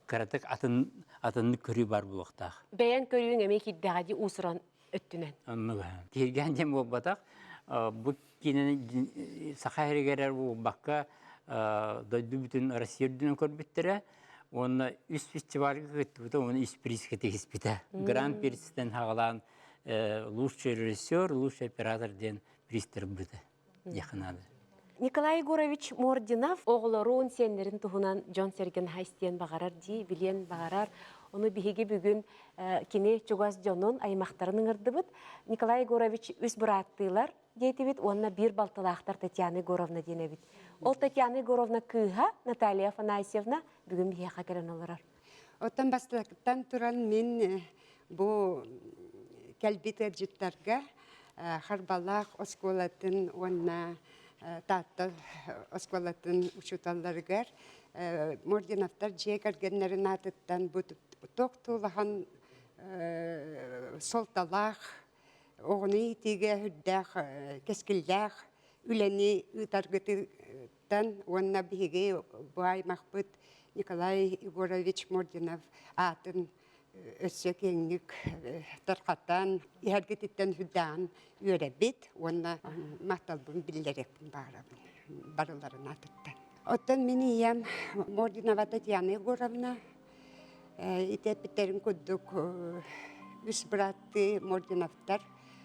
кыратык атын атыннык көрүү бар буолуохтаах. Бэйэҥ көрүүҥ эмиэ киирдэҕэ дии уус-уран өттүнэн. Оннук. Киһиргээн диэн буолбатах. Бу киинэни саха сиригэр эрэ буолбакка дойду бүтүн Россия үрдүнэн көрбүттэрэ. Уонна үс фестивальга кыттыбыта, уонна үс призка тигиспитэ. Гран Прицтэн хаҕалаан лучший режиссер, лучший оператор диэн призтэр ылбыта диэххэ наада. Николай Егорович Мординов оҕолорун, сиэннэрин туһунан дьон-сэргэ наһаа истиэн баҕарар дии, билиэн баҕарар. Ону биһиги бүгүн кини чугас дьонун, аймахтарын ыҥырдыбыт. Николай Егорович үс бырааттыылар диэтибит уонна биир балтылаахтар Татьяна Егоровна диэн эбит. Ол Татьяна Егоровна кыыһа Наталья Афанасьевна бүгүн биһиэхэ кэлэн олорор. Оттон бастакыттан туран мин бу кэлбит ыалдьыттарга Харбалаах оскуолатын уонна Таатта оскуолатын учууталларыгар Мординовтар дьиэ кэргэннэрин аатыттан бу туох улахан суолталаах оҕону иитиигэ үрдээх кэскиллээх үлэни ыытаргытын аатыттан уонна биһиги бу аймахпыт Николай Егорович Мординов аатын өссө киэҥник тарҕатан, иһэргититтэн үрдээн үөрэбит уонна махталбын биллэриэхпин баҕарабын барыларын аатыттан. Оттон мин ийэм Мординова Татьяна Егоровна ити эппиттэрин курдук үс бырааттыы Мординовтар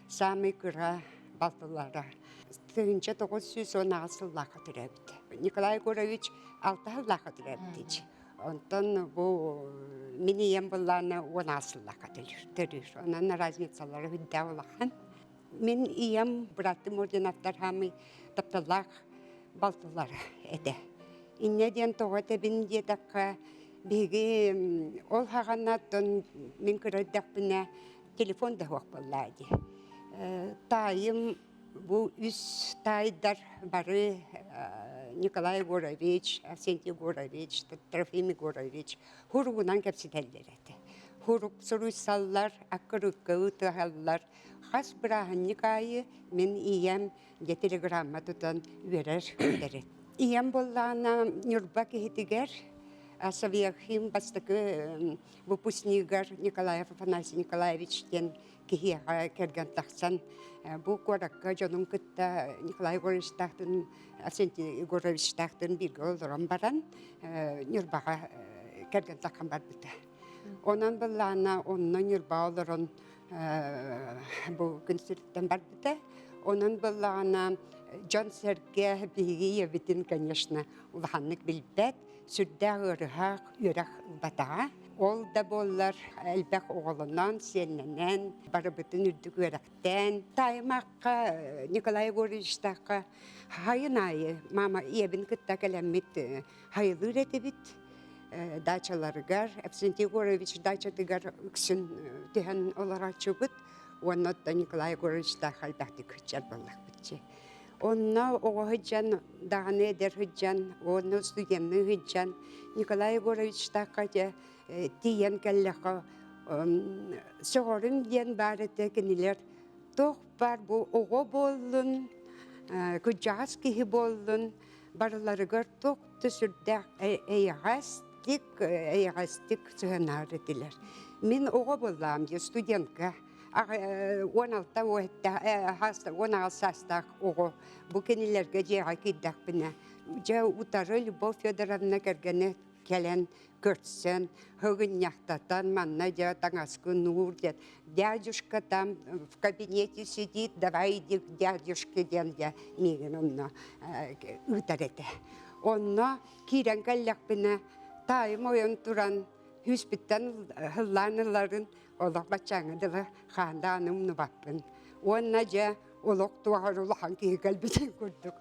саамай кыра балтылара. 1918 сыллаахха төрөөбүт. Николай Егорович алта сыллаахха төрөөбүт. Онтон бу мин ийэм былаана 10 сыллаахха төрүүр. Онон разницалара үрдээх улахан. Мин ийэм бырааттым Мординовтар хаамый тапталлаах балтылара этэ. Инньэ диэн тоҕо этэбин диэтэххэ, биһиги ол хаҕана оттон мин кыра эрдэхпинэ телефон да суох буоллаа дии. Таайым бу үс таайдар бары Николай Егорович, Арсентий Егорович, Трофим Егорович хуругунан кэпсэтэллэр этэ. Хурук суруйсаллар, аккырыкка ыытыһаллар. Хас бырааһынньык аайы мин ийэм дьэ телеграмма тутан үөрэр этэ. Ийэм буоллаҕына Ньурба киһитигэр Савиахим бастакы выпускнигар Николаев Афанасий Николаевич диэн киһиэхэ кэргэн тахсан бу куоракка дьонун кытта Николай Егоровичтаахтын Арсентий Егоровичтаахтын бииргэ олорон баран Ньурбаҕа кэргэн таххан барбыта. Онон былаана онно Ньурба олорон бу күн сириттэн барбыта. Онон былаана дьон-сэргэ биһиги ийэбитин, конечно, улаханнык билбэт. сүрдээх ыарыһах, үөрэх ылбатаҕа. Ол да буоллар элбэх оҕолонон, сиэннэнэн, барыбытын үрдүк үөрэхтээн, таайымаахха Николай Егоровичтаахха хайын аайы мама ийэбин кытта кэлэммит хайылыыр этибит дачаларыгар, Авсентий Егорович дачатыгар үксүн түһэн олорооччубут уонна оттон Николай Егоровичтаах элбэхтик сылдьар буоллахпыт Онно оҕо сылдьан, даҕаны эдэр сылдьан, уонна студенныы сылдьан Николай Егоровичтаахха дьэ тиийэн кэллэххэ сөҕөрүм диэн баар этэ кинилэр туох баар бу оҕо буоллун, кырдьаҕас киһи буоллун барыларыгар туох да сүрдээх эйэҕэстик, эйэҕэстик сыһыаннаһар этилэр. Мин оҕо буоллаҕым дии студентка 16 18 саастаах оҕо бу кинилэргэ дьиэҕэ киирдэхпинэ дьэ утары Любовь Федоровна кэргэнэ кэлэн көрсөн һыгынньахтатан манна дьэ таҥаскын уур диэн дядюшка там в кабинете сидит давай иди к дядюшке диэн дьэ миигин онно ыытар этэ онно киирэн кэллэхпинэ таайым ойон туран Хүүспүттэн һыллаан ыларын олох баччааҥҥа дылы хаандаан умнубаппын. Уонна дьэ олох туохар улахан киһи кэлбитин курдук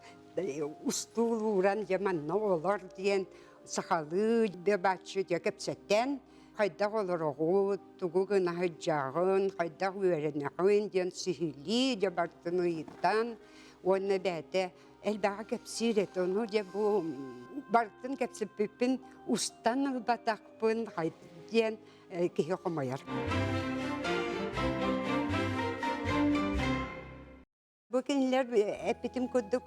устуул ууран дьэ манна олор диэн сахалыы баччы дьэ кэпсэтэн хайдах олороҕут, тугу гына сылдьаҕын, хайдах үөрэнэҕин диэн сиһилии дьэ бартын ыйытан уонна бэйэтэ элбэҕи кэпсиир этэ. Ону дьэ бу барытын кэпсэппиппин устан ылбатахпын диэн киһи хомойор. Бу кинилэр эппитим курдук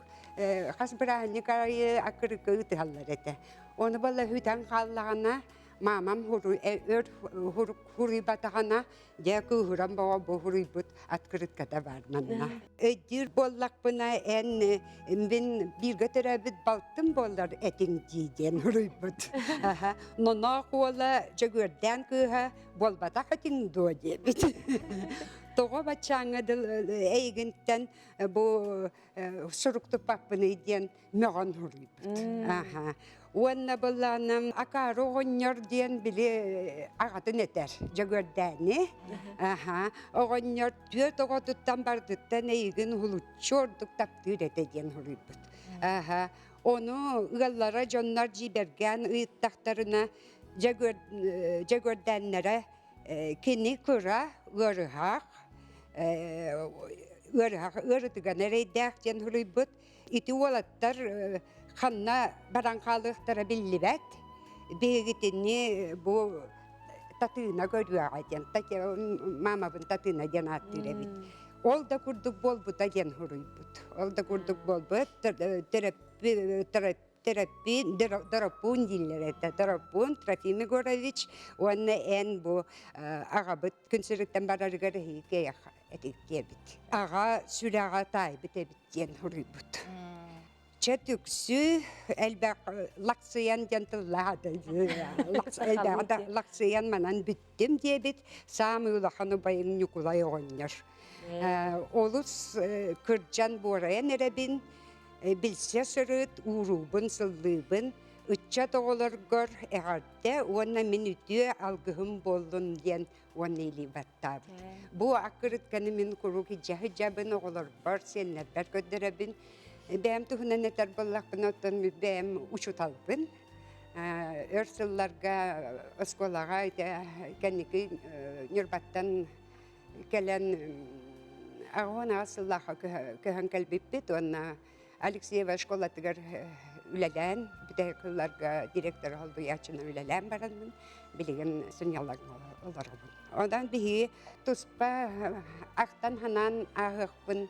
хас бырааһынньык аайы аккырыкка ыытыһаллар этэ. Ону балла үтэн хааллаҕына маамам өр хуруйбатаҕына Дьэ кыыһыран бөҕө бу хуруйбут открытката баар манна. Өйдүүр буоллахпына эн мин бииргэ төрөөбүт балтым буолар этиҥ дии диэн хуруйбут. Ноноох уола Дьөгүөрдээн кыыһа буолбатах этиҥ дуо диэбит. Тоҕо баччааҥҥа эйигинтэн бу сурук туппаппыный диэн мөҕөн суруйбут. Аха. Уонна былаанам акаары оҕонньор диэн били аҕатын этэр Дьөгүөрдээни. Аха. Оҕонньор түөрт оҕотуттан бардыттан эйигин уһулуччу ордук таптыыр этэ диэн суруйбут. Аха. Ону ыаллара дьоннор дьиибэргээн ыйыттахтарына Дьөгүөрдээннэрэ кини кыра ыарыһах ыарыһах ыарытыган эрэйдээх диэн суруйбут. Ити уолаттар ханна баран хаалыахтара биллибэт. Биһигитини бу Татыына көрүөҕэ диэн, маамабын Татыына диэн ааттыыр эбит. Ол да курдук буолбута диэн суруйбут. Ол да курдук буолбут. Терапин, Дороппуун дииллэр этэ. Дороппуун Трофим Егорович уонна эн бу аҕабыт күн сириттэн барарыгар эһиги этиэбит. Аҕа сүрэҕэ таайбыт эбит диэн суруйбут. Чэ түксү элбэх лаксыйан диэн тыллаах лаксыйан манан бүттүм диэбит саамай улахан убайым Ньукулай оҕонньор. Олус кырдьан буорайан эрэбин, билсэ сырыт, ууруубун, сыллыыбын, ыччат оҕолоргор эҕэрдэ уонна мин үтүө алгыһым буоллун диэн уонна илии баттаабыт. Бу аккырытканы мин куруук дьаһы-дьабын оҕолорбор, сиэннэрбэр көрдөрөбүн. Бэйэм туһунан этэр буоллахпына, оттон бэйэм учууталбын. Өр сылларга оскуолаҕа кэнники Ньурбаттан кэлэн 88 сыллаахха көһөн кэлбиппит уонна Алексеева школатыгар үлэлээн, бүтэһик сылларга директор солбуйааччынан үлэлээн баранмын, билигин сынньалаҥ олоробун. Онон биһиги туспа ахтан-санаан ааһыахпын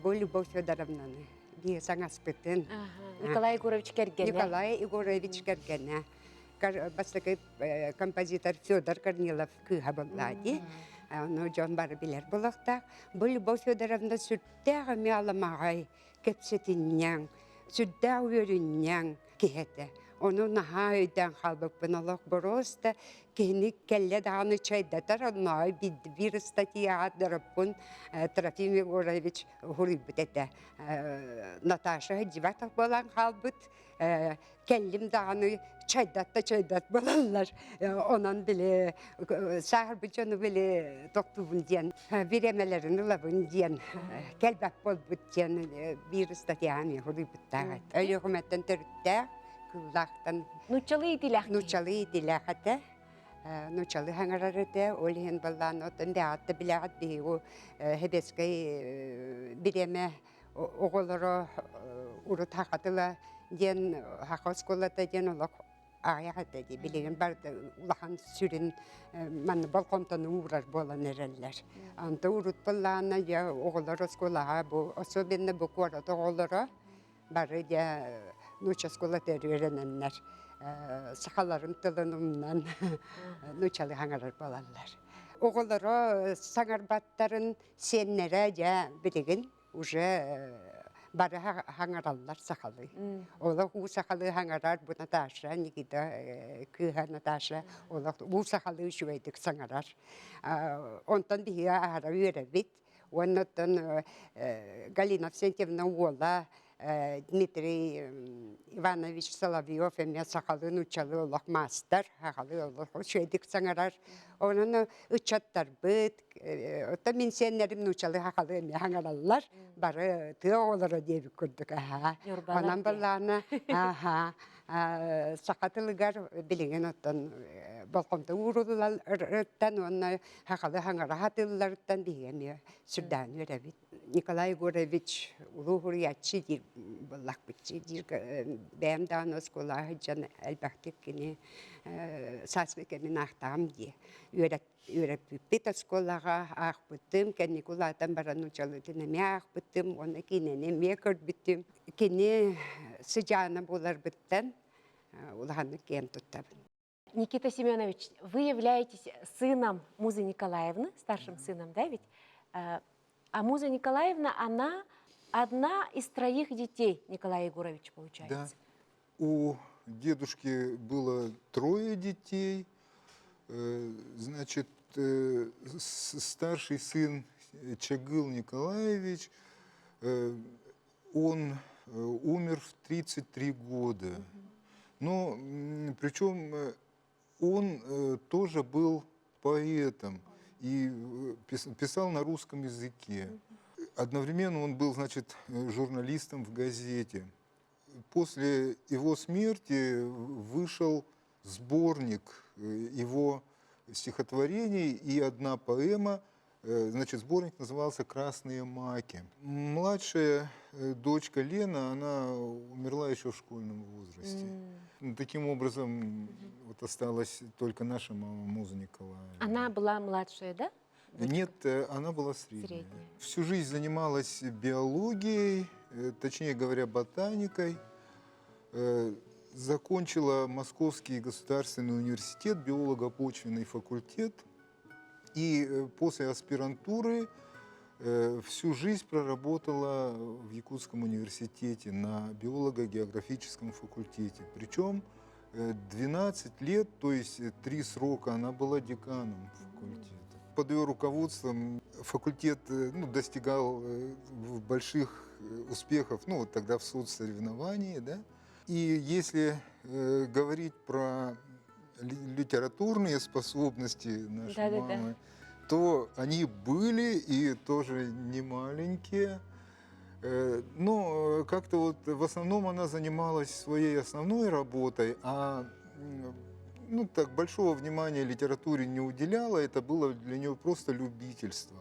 бу Любовь Федоровнаны биһи саҥаспытын. Николай Егорович кэргэнэ. Николай Егорович кэргэнэ. Бастакы композитор Федор Корнилов кыыһа буолла дии. Ону дьон бары билэр буолуохтаах. Бу Любовь Федоровна сүрдээх эмиэ аламаҕай, кэпсэтинньэҥ, сүрдээх үөрүнньэҥ киһи этэ. Ону наһаа өйдөөн хаалбыппын олох боруоста киһини кэллэ даҕаны чайдатар оннооҕу биир ыстатыйаҕа Дороппун Трофим Егорович уһуруйбут этэ. Наташа Диватов буолан хаалбыт кэллим даҕаны чайдат да чайдат буолаллар. Онон били сааһырбыт дьону били тохтуубун диэн бириэмэлэрин ылабын диэн кэлбэт буолбут диэн биир ыстатыйаҕа суруйбуттаах этэ. Өлүөхүмэттэн төрүттээх, Кыыллаахтан Нууччалыы иитилээх Нууччалыы иитилээх этэ. Нууччалыы хаҥарар этэ. Ол иһин баллаан оттон бэҕэтте билэҕит биһиги сэбиэскэй бириэмэ оҕолоро урут саха тыла диэн саха оскуолата диэн олох аҕыйах этэ дии билигин барыта улахан сүрүн манна болҕомтону уурар буолан эрэллэр онто урут буоллаҕына дьэ оҕолор оскуолаҕа бу особенно бу куорат оҕолоро бары дьэ нуучча оскуолатыгар үөрэнэннэр сахаларын тылын умнан нууччалыы саҥарар буолаллар оҕолоро саҥарбаттарын сиэннэрэ дьэ билигин уже бары хаҥараллар сахалыы. Олох уу сахалыы хаҥарар бу Наташа, Никита кыыһа Наташа олох уу сахалыы үчүгэйдик саҥарар. Онтон биһиги аһара үөрэбит. Уонна оттон Галина Авсентьевна уола Дмитрий Иванович Соловьев эмиэ сахалыы нууччалыы олох маастар, сахалыы олох үчүгэйдик саҥарар. Онон ыччаттарбыт, оттон мин сиэннэрим нууччалыы сахалыы эмиэ саҥараллар, бары тыа оҕолоро диэбит курдук аһаа. Онон былаана аһаа саха тылыгар билигин оттон болҕомто уурулларыттан уонна сахалыы саҥара сатыылларыттан биһиги эмиэ сүрдээн үөрэбит. Николай Егорович улуу суруйааччы диир буоллахпытчы диир бэйэм даҕаны оскуолаҕа сылдьан элбэхтик кини сааскы кэмин аахтаҕым дии үөрэппиппит оскуолаҕа аахпытым кэнники улаатан баран нууччалыытын эмиэ аахпытым уонна киинэни эмиэ көрбүтүм кини сыдьаана буоларбыттан улаханнык киэн туттабын Никита Семенович, вы являетесь сыном Музы Николаевны, старшим сыном, да ведь? А Муза Николаевна, она одна из троих детей Николая Егоровича, получается. Да. У дедушки было трое детей. Значит, старший сын Чагыл Николаевич, он умер в 33 года. Но причем он тоже был поэтом и писал на русском языке. Одновременно он был, значит, журналистом в газете. После его смерти вышел сборник его стихотворений и одна поэма. Значит, сборник назывался «Красные маки». Младшая дочка Лена, она умерла еще в школьном возрасте. Mm. Таким образом, вот осталась только наша мама Муза Николаевна. Она была младшая, да? Дочка? Нет, она была средняя. средняя. Всю жизнь занималась биологией. точнее говоря, ботаникой. Закончила Московский государственный университет, биолого-почвенный факультет. И после аспирантуры всю жизнь проработала в Якутском университете на биолого-географическом факультете. Причем 12 лет, то есть три срока, она была деканом факультета. Под ее руководством факультет ну, достигал больших успехов, ну, вот тогда в соцсоревновании, да. И если говорить про литературные способности нашей Да-да-да. мамы, то они были и тоже не маленькие. Но как-то вот в основном она занималась своей основной работой, а ну, так большого внимания литературе не уделяла, это было для нее просто любительство.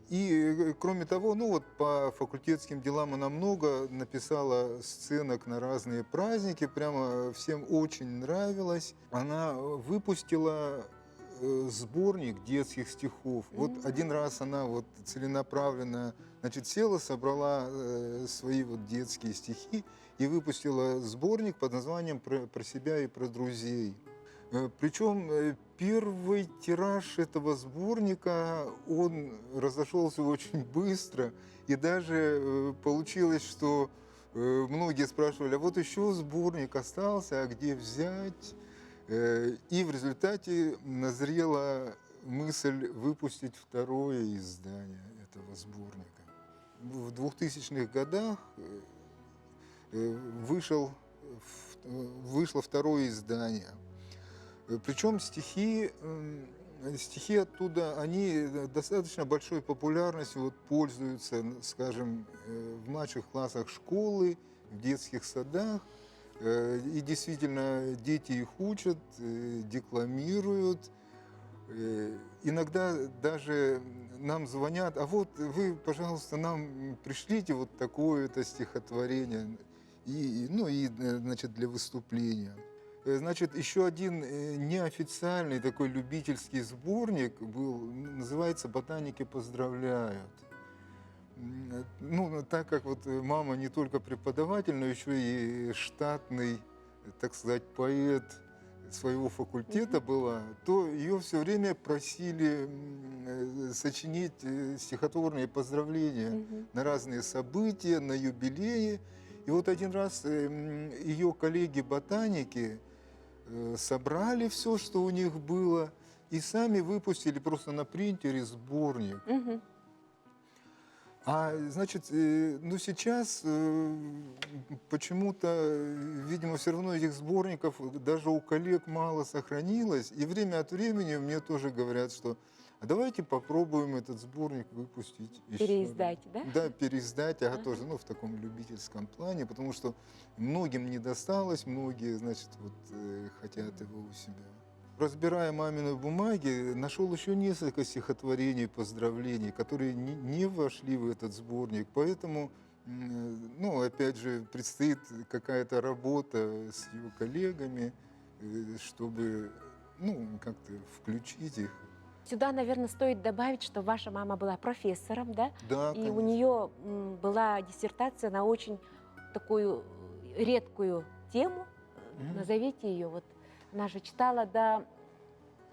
И кроме того, ну вот по факультетским делам она много написала сценок на разные праздники, прямо всем очень нравилось. Она выпустила сборник детских стихов. Вот один раз она вот целенаправленно, значит, села, собрала свои вот детские стихи и выпустила сборник под названием «Про, про себя и про друзей». Причем первый тираж этого сборника, он разошелся очень быстро, и даже получилось, что многие спрашивали, а вот еще сборник остался, а где взять? И в результате назрела мысль выпустить второе издание этого сборника. В 2000-х годах вышел, вышло второе издание. Причем стихи, стихи оттуда, они достаточно большой популярностью вот, пользуются, скажем, в младших классах школы, в детских садах. И действительно, дети их учат, декламируют. Иногда даже нам звонят, а вот вы, пожалуйста, нам пришлите вот такое-то стихотворение, и, ну и, значит, для выступления. Значит, еще один неофициальный такой любительский сборник был, называется «Ботаники поздравляют». Ну, так как вот мама не только преподаватель, но еще и штатный, так сказать, поэт своего факультета была, то ее все время просили сочинить стихотворные поздравления на разные события, на юбилеи. И вот один раз ее коллеги-ботаники собрали все, что у них было, и сами выпустили просто на принтере сборник. А, значит, ну сейчас почему-то, видимо, все равно этих сборников даже у коллег мало сохранилось. И время от времени мне тоже говорят, что а давайте попробуем этот сборник выпустить еще. Переиздать, да? Да, переиздать, ага, тоже, ну, в таком любительском плане, потому что многим не досталось, многие, значит, вот хотят его у себя. Разбирая мамины бумаги, нашел еще несколько стихотворений, поздравлений, которые не вошли в этот сборник. Поэтому, ну, опять же, предстоит какая-то работа с его коллегами, чтобы, ну, как-то включить их. Сюда, наверное, стоит добавить, что ваша мама была профессором, да? Да, И у конечно. нее была диссертация на очень такую редкую тему. Назовите ее. Вот она же читала до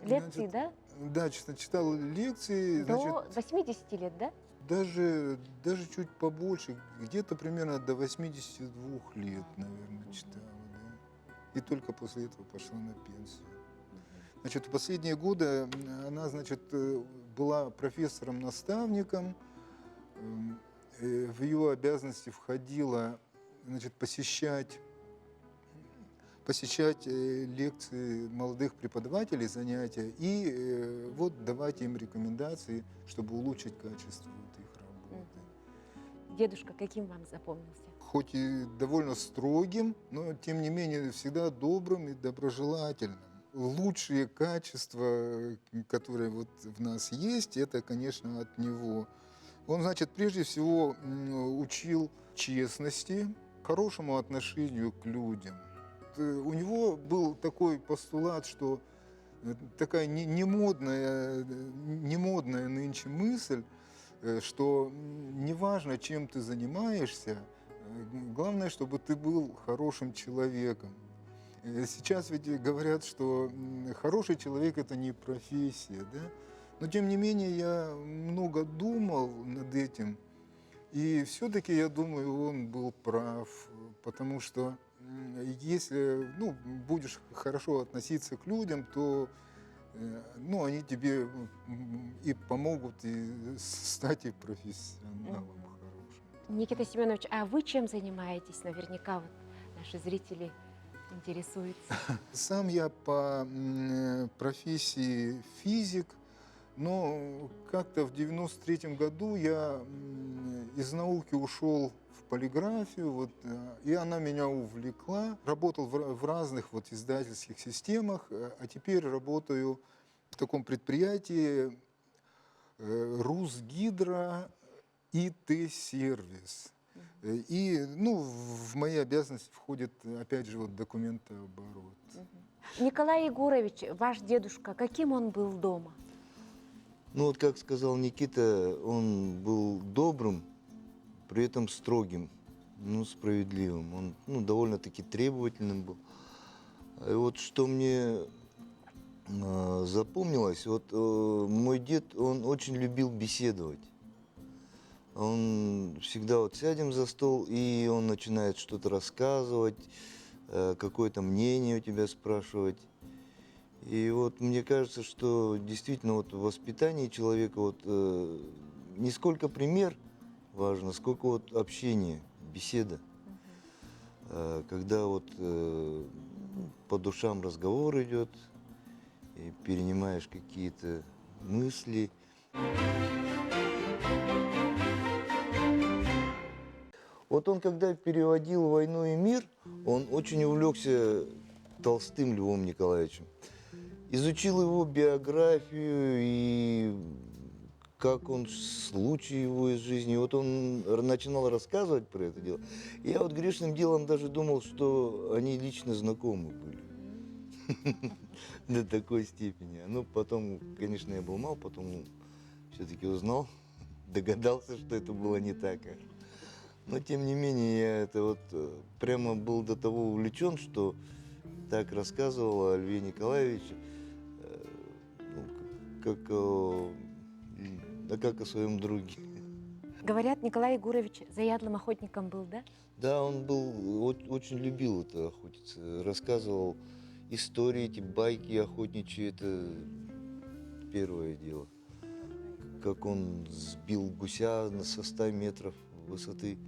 лекций, Значит, да? Да, читала лекции. До значит, 80 лет, да? Даже, даже чуть побольше, где-то примерно до 82 лет, наверное, читала, да. И только после этого пошла на пенсию. Значит, в последние годы она, значит, была профессором-наставником. В ее обязанности входило, значит, посещать лекции молодых преподавателей, занятия, и вот давать им рекомендации, чтобы улучшить качество вот их работы. Дедушка каким вам запомнился? Хоть и довольно строгим, но тем не менее всегда добрым и доброжелательным. Лучшие качества, которые вот в нас есть, это, конечно, от него. Он, значит, прежде всего учил честности, хорошему отношению к людям. У него был такой постулат, что такая немодная, немодная нынче мысль, что неважно, чем ты занимаешься, главное, чтобы ты был хорошим человеком. Сейчас ведь говорят, что хороший человек – это не профессия, да? Но тем не менее я много думал над этим, и все-таки, я думаю, он был прав, потому что если ну, будешь хорошо относиться к людям, то ну, они тебе и помогут и стать и профессионалом хорошим. Никита Семенович, а вы чем занимаетесь? Наверняка вот наши зрители интересуются. Сам я по профессии физик, но как-то в 93 году я из науки ушел в полиграфию, вот, и она меня увлекла. Работал в разных вот издательских системах, а теперь работаю в таком предприятии Русгидро ИТ-сервис. И ну, в мои обязанности входит, опять же, вот документооборот. Николай Егорович, ваш дедушка, каким он был дома? Ну вот, как сказал Никита, он был добрым, при этом строгим, ну, справедливым. Он ну, довольно-таки требовательным был. И вот что мне запомнилось, вот мой дед, он очень любил беседовать. Он всегда вот сядем за стол, и он начинает что-то рассказывать, какое-то мнение у тебя спрашивать. И вот мне кажется, что действительно вот в воспитании человека вот не сколько пример важно, сколько вот общение, беседа. Когда вот по душам разговор идет, и перенимаешь какие-то мысли. Вот он, когда переводил «Войну и мир», он очень увлекся Толстым Львом Николаевичем. Изучил его биографию и как он, случаи его из жизни. Вот он начинал рассказывать про это дело. Я вот грешным делом даже думал, что они лично знакомы были. До такой степени. Ну, потом, конечно, я был мал, потом все-таки узнал, догадался, что это было не так. Но, тем не менее, я это вот прямо был до того увлечен, что так рассказывал о Льве Николаевиче, ну, как, да как о своем друге. Говорят, Николай Егорович заядлым охотником был, да? Да, он был, очень любил это охотиться. Рассказывал истории, эти байки охотничьи, это первое дело. Как он сбил гуся со 100 метров высоты.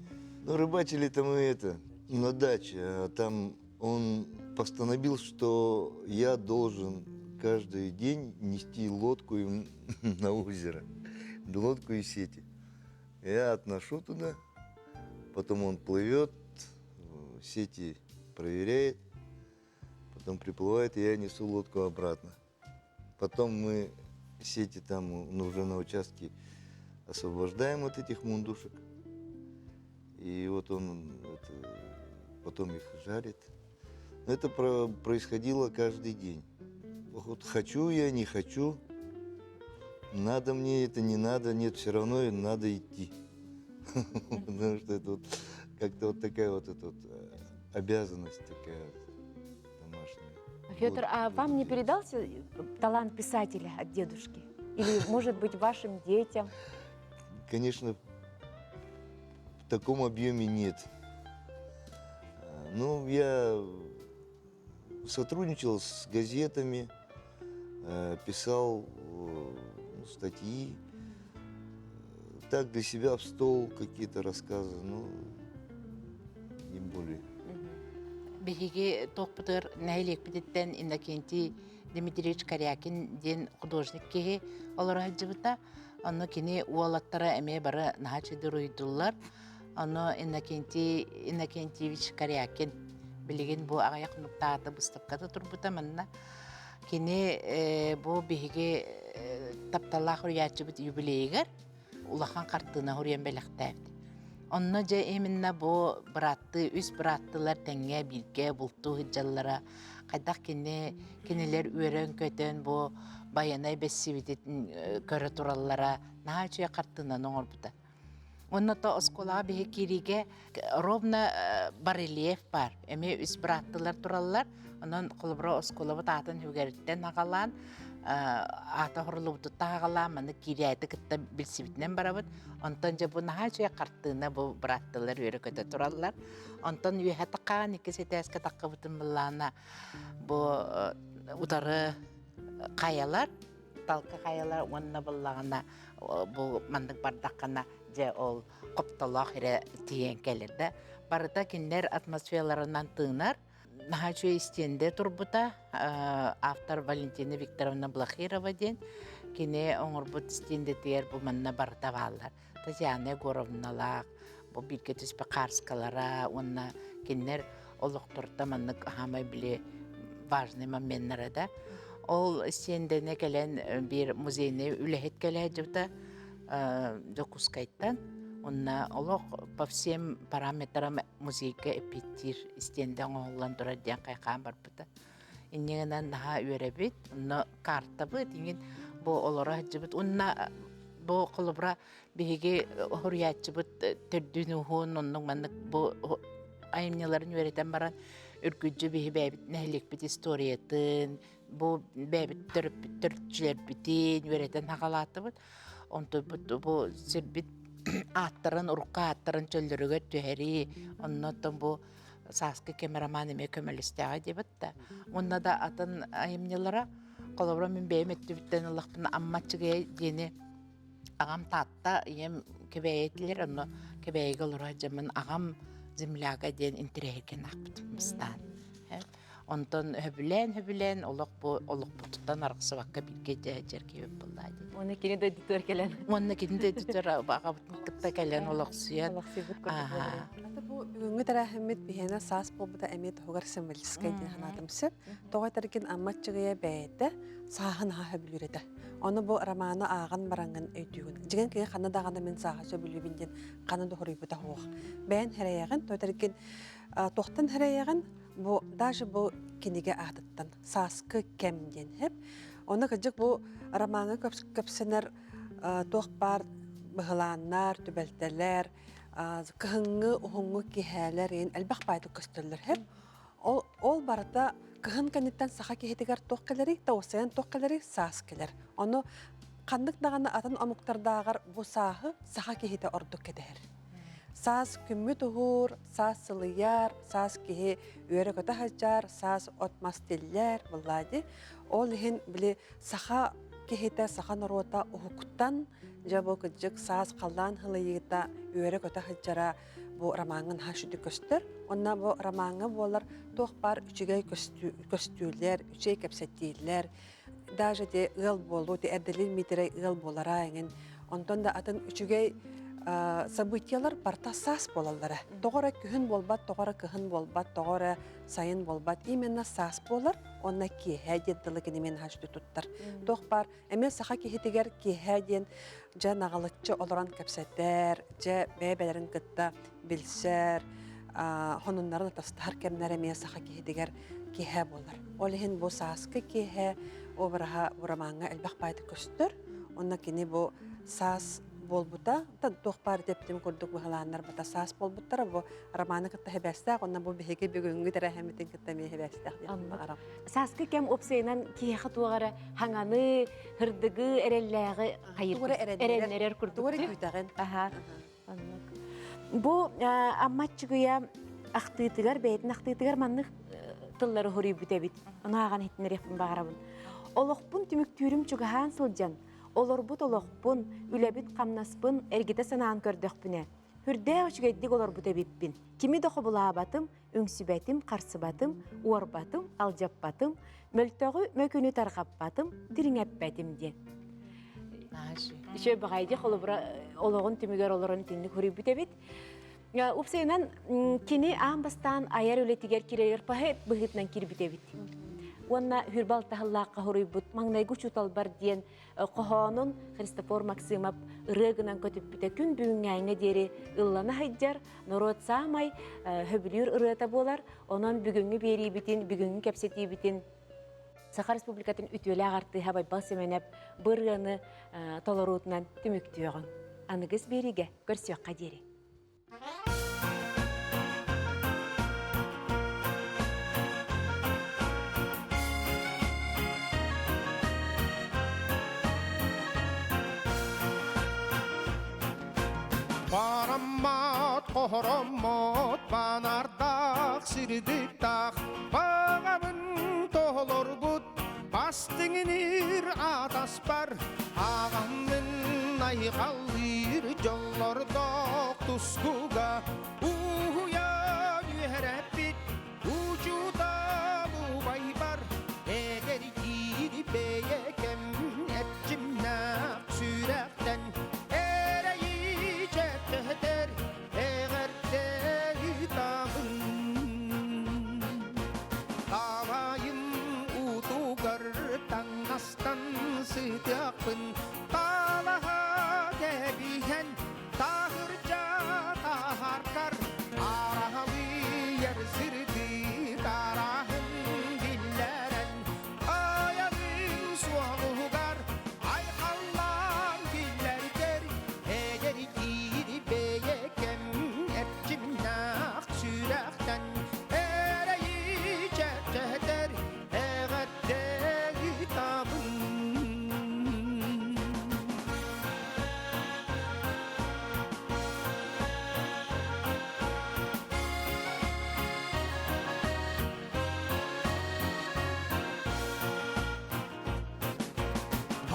Ну, рыбачили-то мы это, на даче, а там он постановил, что я должен каждый день нести лодку им на озеро, лодку и сети. Я отношу туда, потом он плывет, сети проверяет, потом приплывает, и я несу лодку обратно. Потом мы сети там, ну, уже на участке освобождаем от этих мундушек. И вот он это, потом их жарит. Но это происходило каждый день. Вот хочу я, не хочу, надо мне это, не надо, нет, все равно надо идти. Потому что это вот как-то вот такая вот эта вот обязанность такая вот домашняя. Федор, а вам не передался талант писателя от дедушки? Или, может быть, вашим детям? Конечно, в таком объеме нет. Ну, я сотрудничал с газетами, писал статьи, так для себя в стол какие-то рассказы, ну, не более. Биһиги туохпутугар нэһилиэкпититтэн Иннокентий Дмитриевич Корякин диэн художник киһи олоро сылдьыбыта. Онно кини уолаттара эмиэ бары наһаа уруйдууллар. Ону Иннокентий Иннокентьевич Корякин билигин бу аҕыйах хонуктаата быыстапката турбута манна. Кини бу биһиги тапталлаах уруйааччыбыт юбилейигэр улахан хартыына суруйан бэлэхтээбит. Онно дьэ именно бу бырааттыы, үс бырааттылар тэҥҥэ бииргэ бултуу сылдьаллара. Хайдах кини кинилэр үөрэн-көтөн бу Байанай бэссибитин көрө тураллара наһаа үчүгэй хартыынаны оҥорбута. Уонна то оскуолаҕа биһи киириигэ ровно барельеф баар. Эмиэ үс бырааттылар тураллар. Онон холобура оскуолабыт аатын үгэриттэн аҕалаан аата оһоруллубутуттан аҕалаан маны киирээти кытта билсибитинэн барабыт. Онтон дьэ бу наһаа үчүгэй хартыына бу бырааттылар үөрэ-көтө тураллар. Онтон үөһэ таххаан иккис этээскэ таххыбытын былаана бу утары хайалар талка хайалар уонна буллаҕына бу маннык бардаххына дьэ ол хоптолоох эрэ тиийэн кэлэр да барыта кинилэр атмосфераларынан тыынар наһаа үчүгэй истиэндэ турбута автор Валентина Викторовна Блахирова диэн кини оҥорбут истиэндэтигэр бу манна барыта бааллар Татьяна Егоровналаах бу бииргэ түспүт хаарскалара уонна кинилэр олохторто маннык хаамай били важный моменнара да. Ол стендене кэлэн биир музейный үлэһит кэлээдьибитэ Дьокуускайтан. Онна олох по всем параметрам музейга эппиэттиир стендэ оҥоһуллан турар диэн хайхаан барбыта. Инньэ гынан наһаа үөрэбит. Онно картабыт иҥин бу олоро сылдьыбыт. Уонна бу холобура биһиги хоруйааччыбыт төрдүн уһуун оннук маннык бу айымньыларын үөрэтэн баран үргүдьү биһи бэйэбит нэһилиэкпит историятын бу бэйэбит төрөппүт төрүччүлэрбитин үөрэтэн хаҕалаатыбыт. Онтубут бу сирбит ааттарын урукку ааттарын чөллөрүгэр түһэрии оннуттан бу сааскы кэм роман эмиэ көмөлөстөөҕө диэбит да. Уонна да атын айымньылара, холобура мин бэйэм өттүбүттэн ыллахпына Амма Аччыгыйа диэни аҕам Таатта, ийэм Кэбээйи этилэр, онно Кэбээйигэ олоро сылдьаммын аҕам земляга диэн интэриэһиргэн аахпытым бастаан. Онтон сөбүлээн-сөбүлээн олох бу олохпутуттан арахсыбакка бииргэ дьэргийбит буоллаа дии. Уонна кини дойдутугар кэлэн. Уонна кини дойдутугар аҕабытын кытта кэлэн олохсуйан. Олохсуйбут курдук буолар. Ата бу бүгүҥҥү тэрээһиммит биһиэнэ саас буолбута эмиэ туһугар символическай диэн санаатым сөп. Тоҕо этэргин Амма Аччыгыйа бэйэтэ сааһын аһа сөбүлүүр этэ. Ону бу романы ааҕан бараҥҥын өйдүүгүн. Дьиҥэн киһи ханна даҕаны мин сааһы сөбүлүүбүн диэн ханна да хоруйбута суох. Бэйэн хэрэйэҕин, то этэргин туохтан хэрэйэҕин Бу даже бу кинигэ аатыттан «Сааскы кэм» диэн хэп. Онно кырдьык бу ромаҥҥа көпсөнөр туох баар быһылааннар, түбэлтэлэр, кыһыҥҥы, уһуҥҥу киэһээлэр иһин элбэх баайдык көстөллөр хэп. Ол, ол барыта кыһын кэнниттэн саха киһитигэр туох кэлэрий, таусайан туох кэлэрий, саас кэлэр. Ону ханнык даҕаны атын омуктардааҕар бу сааһы саха киһитэ ордук кэтэһэр. Саас күммүт уһуур, саас сылыйар, саас киһи үөрэ-көтө сылдьар, саас от-мас тиллэр, быллаа дии. Ол иһин били саха киһитэ, саха норуота уһуктан, дьэ бу кырдьык саас халлаан сылыйыыта үөрэ-көтө сылдьара бу ромаҥҥа наһаа үчүгэй көстөр. Онно бу ромаҥҥа буолар туох баар үчүгэй көстүүлэр, үчүгэй кэпсэтиилэр, даже ити ыал буолуу, ити эрдэлиир Миитэрэй ыал буолара эҥин. Онтон да атын үчүгэй событиялар барыта саас буолаллара. Тоҕо эрэ күһүн буолбат, тоҕо эрэ кыһын буолбат, тоҕо эрэ сайын буолбат. Именно саас буолар, уонна киэһэ диэн тылы кини мин хаачты туттар. Туох баар эмиэ саха киһитигэр киэһэ диэн дьэ наҕылыччы олорон кэпсэтэр, дьэ бэйэ-бэйэлэрин кытта билсэр, хонуннарын атастаһар кэмнэр эмиэ саха киһитигэр киэһэ буолар. Ол иһин бу сааскы киэһэ обраһа бу ромаҥҥа элбэх баайдык көстөр. Онно кини бу саас буолбута, туох баар эппитим курдук быһалааннар бата саас буолбуттара бу романы кытта хэбээстээх, онно бу биһиги бүгүҥҥү тэрээһиммитин кытта эмиэ хэбээстээх диэн баҕарам. Сааскы кэм уопсайынан киһиэхэ туох эрэ хаҥаны, һырдыгы, эрэллээҕи хайыр эрэннэрэр курдук. Тугу эрэ күүтэҕин. Аха. Оннук. Бу Амма Аччыгыйа ахтыытыгар, бэйэтин ахтыытыгар маннык тыллары хоруйбут эбит. Ону ааҕан иһитиннэриэхпин баҕарабын. Олохпун түмүктүүрүм чугаһаан сылдьан, олорбут олохпун, үлэбит-хамнаспын эргитэ санаан көрдөхпүнэ, үрдээх үчүгэйдик олорбут эбиппин. Кими да хобулаабатым, үҥсүбэтим, харсыбатым, уорбатым, алдьаппатым, мөлтөҕү мөкүнү тарҕаппатым, дириҥэппэтим диэн. Үчүгэй баҕайы дии холобура олоҕун түмүгэр олорон итинник суруйбут эбит. Уопсайынан кини аан бастаан айар үлэтигэр кирэр поэт быһыытынан киирбит эбит. Уонна Хүрбал таһыллаахха хоруйбут маҥнайгы учууталбар диэн хоһоонун Христофор Максимов ырыа гынан көтүппүтэ күн бүгүҥҥээҥҥэ диэри ыллана сылдьар норуот саамай сөбүлүүр ырыата буолар. Онон бүгүҥҥү биэриибитин, бүгүҥҥү кэпсэтиибитин Саха Республикатын үтүөлээх артыыһа Байбал Сэмэнэп бу ырыаны толоруутунан түмүктүөҕүҥ. Аныгыс биэриигэ көрсүөххэ диэри. Бараммат, хохороммот, банардаах, сирдиктаах, баҕабын тоһолорбут, бастыҥыныр атаспар, ааҕаммын айхаллыыр дьоллордоох тускуга уһуйа үөрэппит учуутал убайбар эдэр киири бэйэкэм эрчимнээх сүрэхтэн эрэйи чэпчэтэр эҕэрдэ ыытабын Таабайым уутугар таҥастан сытыахпын таалаһа кэбиһэн таһырдьа таһаргар араһалыйар сирдии тараһын биллэрэн айаҕын суоҕугар айхаллаан биллэргэр эдэр киири бэйэкэм эрчимнээх сүрэхтэн эрэйи чэпчэтэр эҕэрдэ ыытабын.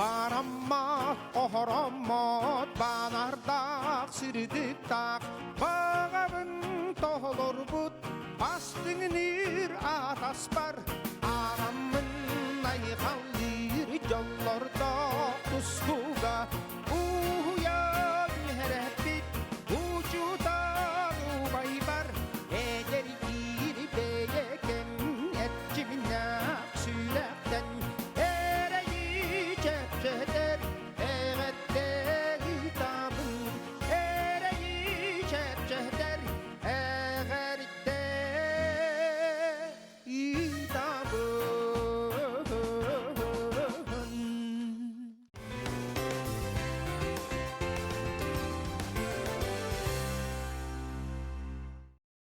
Бараммат, оһороммот, банардаах, сирдиктаах, баҕабын тоһолорбут, бастыҥыныр атаспар.